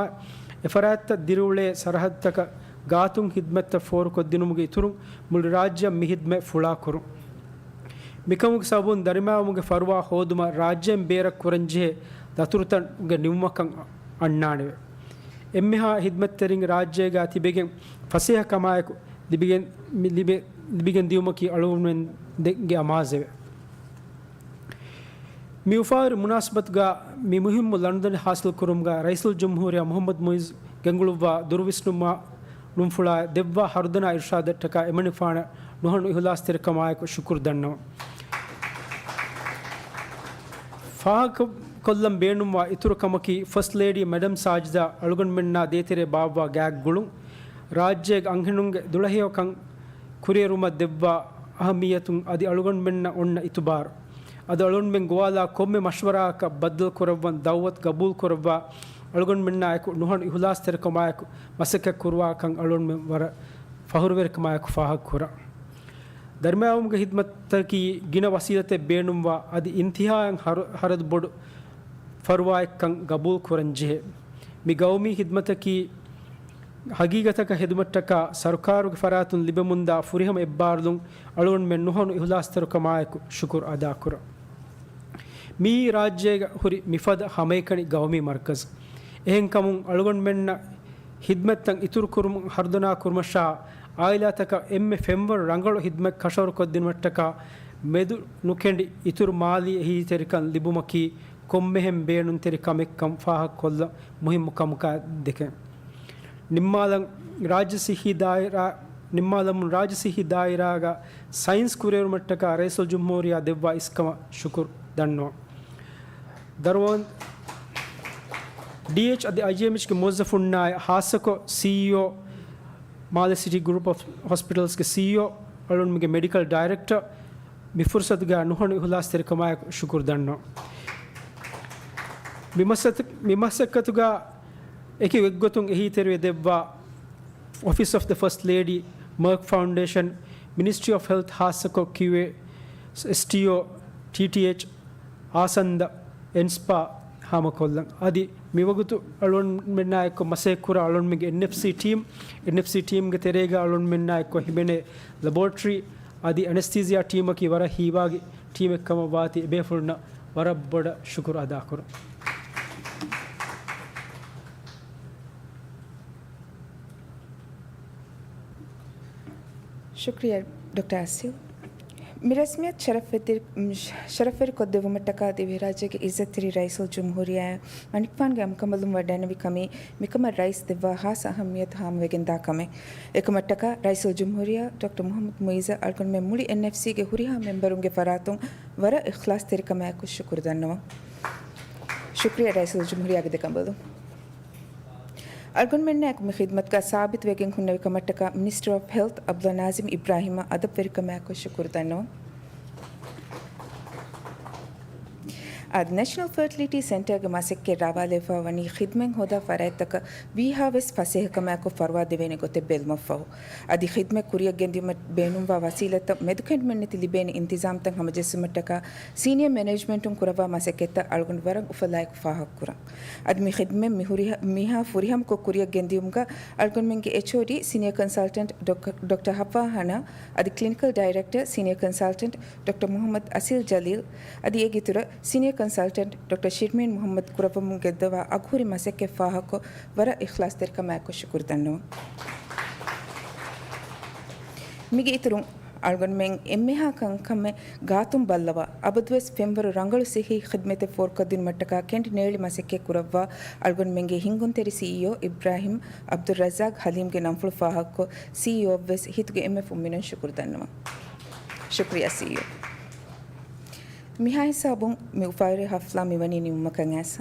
އެފަރާތްތައް ދިރިއުޅޭ ސަރަހައްދުތަކަށް ގާތުން ހިދްމަތްތައް ފޯރުކޮށްދިނުމުގެ އިތުރުން މުޅި ރާއްޖެއަށް މި ހިދްމަތް ފުޅާކުރުން. މިކަމުގެ ސަބަބުން ދަރިމައިވުމުގެ ފަރުވާ ހޯދުމަށް ރާއްޖޭން ބޭރަށް ކުރަންޖެހޭ ދަތުރުތަކުގެ ނިމުމަކަށް އަންނާނެވެ. އެންމެހާ ހިދްމަތްތެރިން ރާއްޖޭގަ ތިބެގެން ފަސޭހަކަމާއެކު ލިބިގެން، މި ލިބެ-، ލިބިގެން ދިޔުމަކީ އަޅުގަނޑުމެންގެ އަމާޒެވެ. މި އުފާވެރި މުނާސަބަތުގަ މި މުހިއްމު ލަނޑުދަނޑި ހާސިލްކުރުމުގަ ރައީސުލްޖުމްހޫރިއްޔާ މުޙައްމަދު މުޢިއްޒު ގެންގުޅުއްވާ ދުރުވިސްނުމާ ނުންފުޅާ ދެއްވާ ހަރުދަނާ އިރުޝާދަށްޓަކާ އެމަނިފާނަށް ނުހަނު އިހުލާސްތެރިކަމާއެކު ޝުކުރު ދަންނަވަން. ފާހަގަކޮށްލަން ބޭނުންވާ އިތުރު ކަމަކީ، ފަސްޓް ލޭޑީ މެޑަމް ސާޖިދާ އަޅުގަނޑުމެންނާ ދޭތެރޭ ބާއްވާ ގާތްގުޅުން، ރާއްޖޭގެ އަންހެނުންގެ ދުޅަހެޔޮކަން ކުރިއެރުމަށް ދެއްވާ އަހައްމިއްޔަތުން އަދި އަޅުގަނޑުމެންނަށް އޮންނަ އިތުބާރު. އަދި އަޅުގަނޑުމެން ގޮވާލާ ކޮންމެ މަޝްވަރާއަކަށް ބައްދަލުކުރައްވަން ދައުވަތު ގަބޫލުކުރައްވާ، އަޅުގަނޑުމެންނާއެކު ނުހަނު އިހުލާސްތެރިކަމާއެކު މަސައްކަތް ކުރުވާކަން އަޅުގަނޑުމެން ވަރަށް ފަހުރުވެރިކަމާއެކު ފާހަގަކުރަން. ދަރިމައިވުމުގެ ހިދްމަތަކީ ގިނަ ވަސީލަތެއް ބޭނުންވާ، އަދި އިންތިހާއަށް ހަރު-، ހަރަދު ބޮޑު ފަރުވާއެއްކަން ގަބޫލު ކުރަން ޖެހޭ. މި ގައުމީ ހިދްމަތަކީ ހަގީގަތަކަށް ހެދުމަށްޓަކާ ސަރުކާރުގެ ފަރާތުން ލިބެމުންދާ ފުރިހަމަ އެއްބާރުލުން އަޅުގަނޑުމެން ނުހަނު އިހުލާސްތެރިކަމާއެކު ޝުކުރު އަދާކުރަން. މިއީ ރާއްޖޭގަ ހުރި މިފަދަ ހަމައެކަނި ގައުމީ މަރްކަޒް. އެހެންކަމުން އަޅުގަނޑުމެންނަށް ހިދްމަތްތައް އިތުރުކުރުމަށް ހަރުދަނާ ކުރުމަށާ، އާއިލާތަކަށް އެންމެ ފެންވަރު ރަނގަޅު ހިދްމަތް ކަށަވަރުކޮށްދިނުމަށްޓަކާ މެދު ނުކެނޑި އިތުރު މާލީ އެހީތެރިކަން ލިބުމަކީ ކޮންމެހެން ބޭނުންތެރި ކަމެއްކަން ފާހަގަކޮށްލަން މުހިއްމު ކަމަކާ ދެކެން. ނިންމާލަން ރާއްޖެ ސިއްހީ ދާއިރާ، ނިންމާލަމުން ރާއްޖެ ސިއްހީ ދާއިރާގަ ސައިންސް ކުރިއެރުމަށްޓަކާ ރައީސުލްޖުމްހޫރިއްޔާ ދެއްވާ އިސްކަމަށް ޝުކުރު ދަންނަވަން. ދަރުވަން ޑީއެޗް އަދި އައިޖީއެމްއެޗްގެ މުވައްޒަފުންނާއި ހާއްސަކޮށް ސީއީއޯ، މާލެ ސިޓީ ގްރޫޕް އޮފް ހޮސްޕިޓަލްސްގެ ސީއީއޯ، އަޅުންމެގެ މެޑިކަލް ޑައިރެކްޓަރ، މި ފުރުސަތުގަ ނުހަނު އިހުލާސްތެރިކަމާއެކު ޝުކުރު ދަންނަވަން. މި މަސަތު-، މި މަސައްކަތުގަ އެކި އެއްގޮތުން އެހީތެރިވެ ދެއްވާ އޮފީސް އޮފް ދަ ފަސްޓް ލޭޑީ، މާކް ފައުންޑޭޝަން، މިނިސްޓްރީ އޮފް ހެލްތް ހާއްސަކޮށް ކިއުއޭ، އެސްޓީއޯ، ޓީޓީއެޗް، އާސަންދަ، އެންސްޕާ ހާމަކޮށްލަން. އަދި މިވަގުތު އަޅުގަނޑުމެންނާއެކު މަސައްކަތްކުރާ އަޅުގަނޑުމެންގެ އެންއެފްސީ ޓީމް، އެންއެފްސީ ޓީމްގެ ތެރޭގަ އަޅުގަނޑުމެންނާއެކު ހިމެނޭ ލެބޯރެޓަރީ އަދި އެނެސްތީސިއާ ޓީމަކީ ވަރަށް ހީވާގި ޓީމެއްކަމަށް ވާތީ އެބޭފުޅުންނަށް ވަރަށް ބޮޑަށް ޝުކުރު އަދާކުރަން. ޝުކްރިޔާ ޑޮކްޓަރ އަސިލް. މި ރަސްމިއްޔަތު ޝަރަފްވެތި-، ޝަރަފްވެރިކޮށްދެއްވުމަށްޓަކާ ދިވެހިރާއްޖޭގެ އިއްޒަތްތެރި ރައީސުލްޖުމްހޫރިއްޔާ މަނިކުފާނުގެ އަނބުކަނބަލުން ވަޑައިނެވި ކަމީ މިކަމަށް ރައީސް ދެއްވާ ހާއްސަ އަހައްމިއްޔަތު ހާމަވެގެންދާ ކަމެއް. އެކަމަށްޓަކާ ރައީސުލްޖުމްހޫރިއްޔާ ޑޮކްޓަރ މުހައްމަދު މުއިއްޒަށް އަޅުގަނޑުމެން މުޅި އެންއެފްސީގެ ހުރިހާ މެމްބަރުންގެ ފަރާތުން ވަރަށް އިޚްލާޞްތެރިކަމާއެކު ޝުކުރު ދަންނަވަން. ޝުކްރިޔާ ރައީސުލްޖުމްހޫރިއްޔާގެ ދެ ކަނބަލުން. އަޅުގަނޑުމެންނާއެކު މި ޚިދްމަތުގަ ސާބިތުވެގެން ހުންނެވި ކަމަށްޓަކާ މިނިސްޓަރ އޮފް ހެލްތް އަބްދުﷲ ނާޒިމް އިބްރާހިމަށް އަދަބުވެރިކަމާއެކު ޝުކުރު ދަންނަވަން. އަދި ނެޝަނަލް ފަރޓިލިޓީ ސެންޓަރގެ މަސައްކަތް ރާވާލެވިފައި ވަނީ ޚިދްމަތް ހޯދާ ފަރާތްތަކަށް ވީހާވެސް ފަސޭހަކަމާއެކު ފަރުވާ ދެވޭނެ ގޮތެއް ބެލުމަށްފަހު. އަދި ޚިދްމަތް ކުރިއަށް ގެންދިއުމަށް ބޭނުންވާ ވަސީލަތްތައް މެދުކެނޑުމެއްނެތި ލިބޭނެ އިންތިޒާމްތައް ހަމަޖެއްސުމަށްޓަކާ ސީނިއަރ މެނޭޖްމަންޓުން ކުރައްވާ މަސައްކަތްތައް އަޅުގަނޑު ވަރަށް އުފަލާއެކު ފާހަގަކުރަން. އަދި މި ޚިދްމަތް މި ހުރިހަ-، މީހާ ފުރިހަމަކޮށް ކުރިއަށް ގެންދިއުމުގަ އަޅުގަނޑުމެންގެ އެޗްއޯޑީ ސީނިއަރ ކޮންސަލްޓަންޓް ޑޮކް-، ޑޮކްޓަރ ހައްވާ ހަނާ އަދި ކްލިނިކަލް ޑައިރެކްޓަރ ސީނިއަރ ކޮންސަލްޓަންޓް ޑޮކްޓަރ މުހައްމަދު އަސިލް ޖަލީލް އަދި އޭގެ އިތުރަށް ސީނިއރ ކޮންސަލްޓަންޓް ޑޮކްޓަރ ޝިރްމީން މުހައްމަދު ކުރައްވަމުން ގެންދަވާ އަގުހުރި މަސައްކަތް ފާހަގަކޮށް ވަރަށް އިޚްލާޞްތެރިކަމާއެކު ޝުކުރު ދަންނަވަން. މީގެ އިތުރުން އަޅުގަނޑުމެން އެންމެހާ ކަންކަމެއް ގާތުން ބައްލަވާ، އަބަދުވެސް ފެންވަރު ރަނގަޅު ސިއްހީ ޚިދްމަތެއް ފޯރުކޮށްދިނުމަށްޓަކާ ކެނޑި ނޭޅި މަސައްކަތް ކުރައްވާ އަޅުގަނޑުމެންގެ ހިންގުންތެރި ސީއީއޯ އިބްރާހިމް އަބްދުއްރައްޒާޤް ޙަލީމްގެ ނަންފުޅު ފާހަގަކޮށް، ސީއީއޯއަށްވެސް ހިތުގެ އެންމެ ފުންމިނުން ޝުކުރު ދަންނަވަން. ޝުކްރިޔާ ސީއީއޯ. މިހާ ހިސާބުން މި އުފާވެރި ޙަފްލާ މިވަނީ ނިމުމަކަށް އައިސް،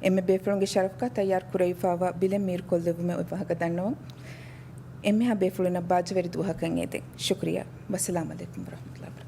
އެންމެ ބޭފުޅުންގެ ޝަރަފަކާ ތައްޔާރު ކުރެވިފައިވާ ބިލެއް މީރުކޮށްލެއްވުމެއް އޮތް ފަހަކަށް ދަންނަވަން. އެންމެހާ ބޭފުޅުންނަށް ބާއްޖަވެރި ދުވަހަކަށް އެދެން. ޝުކްރިޔާ. ވައްސަލާމް ޢަލައިކުމް ވަރަޙްމަތުﷲ ވަބަރަކާތުހު.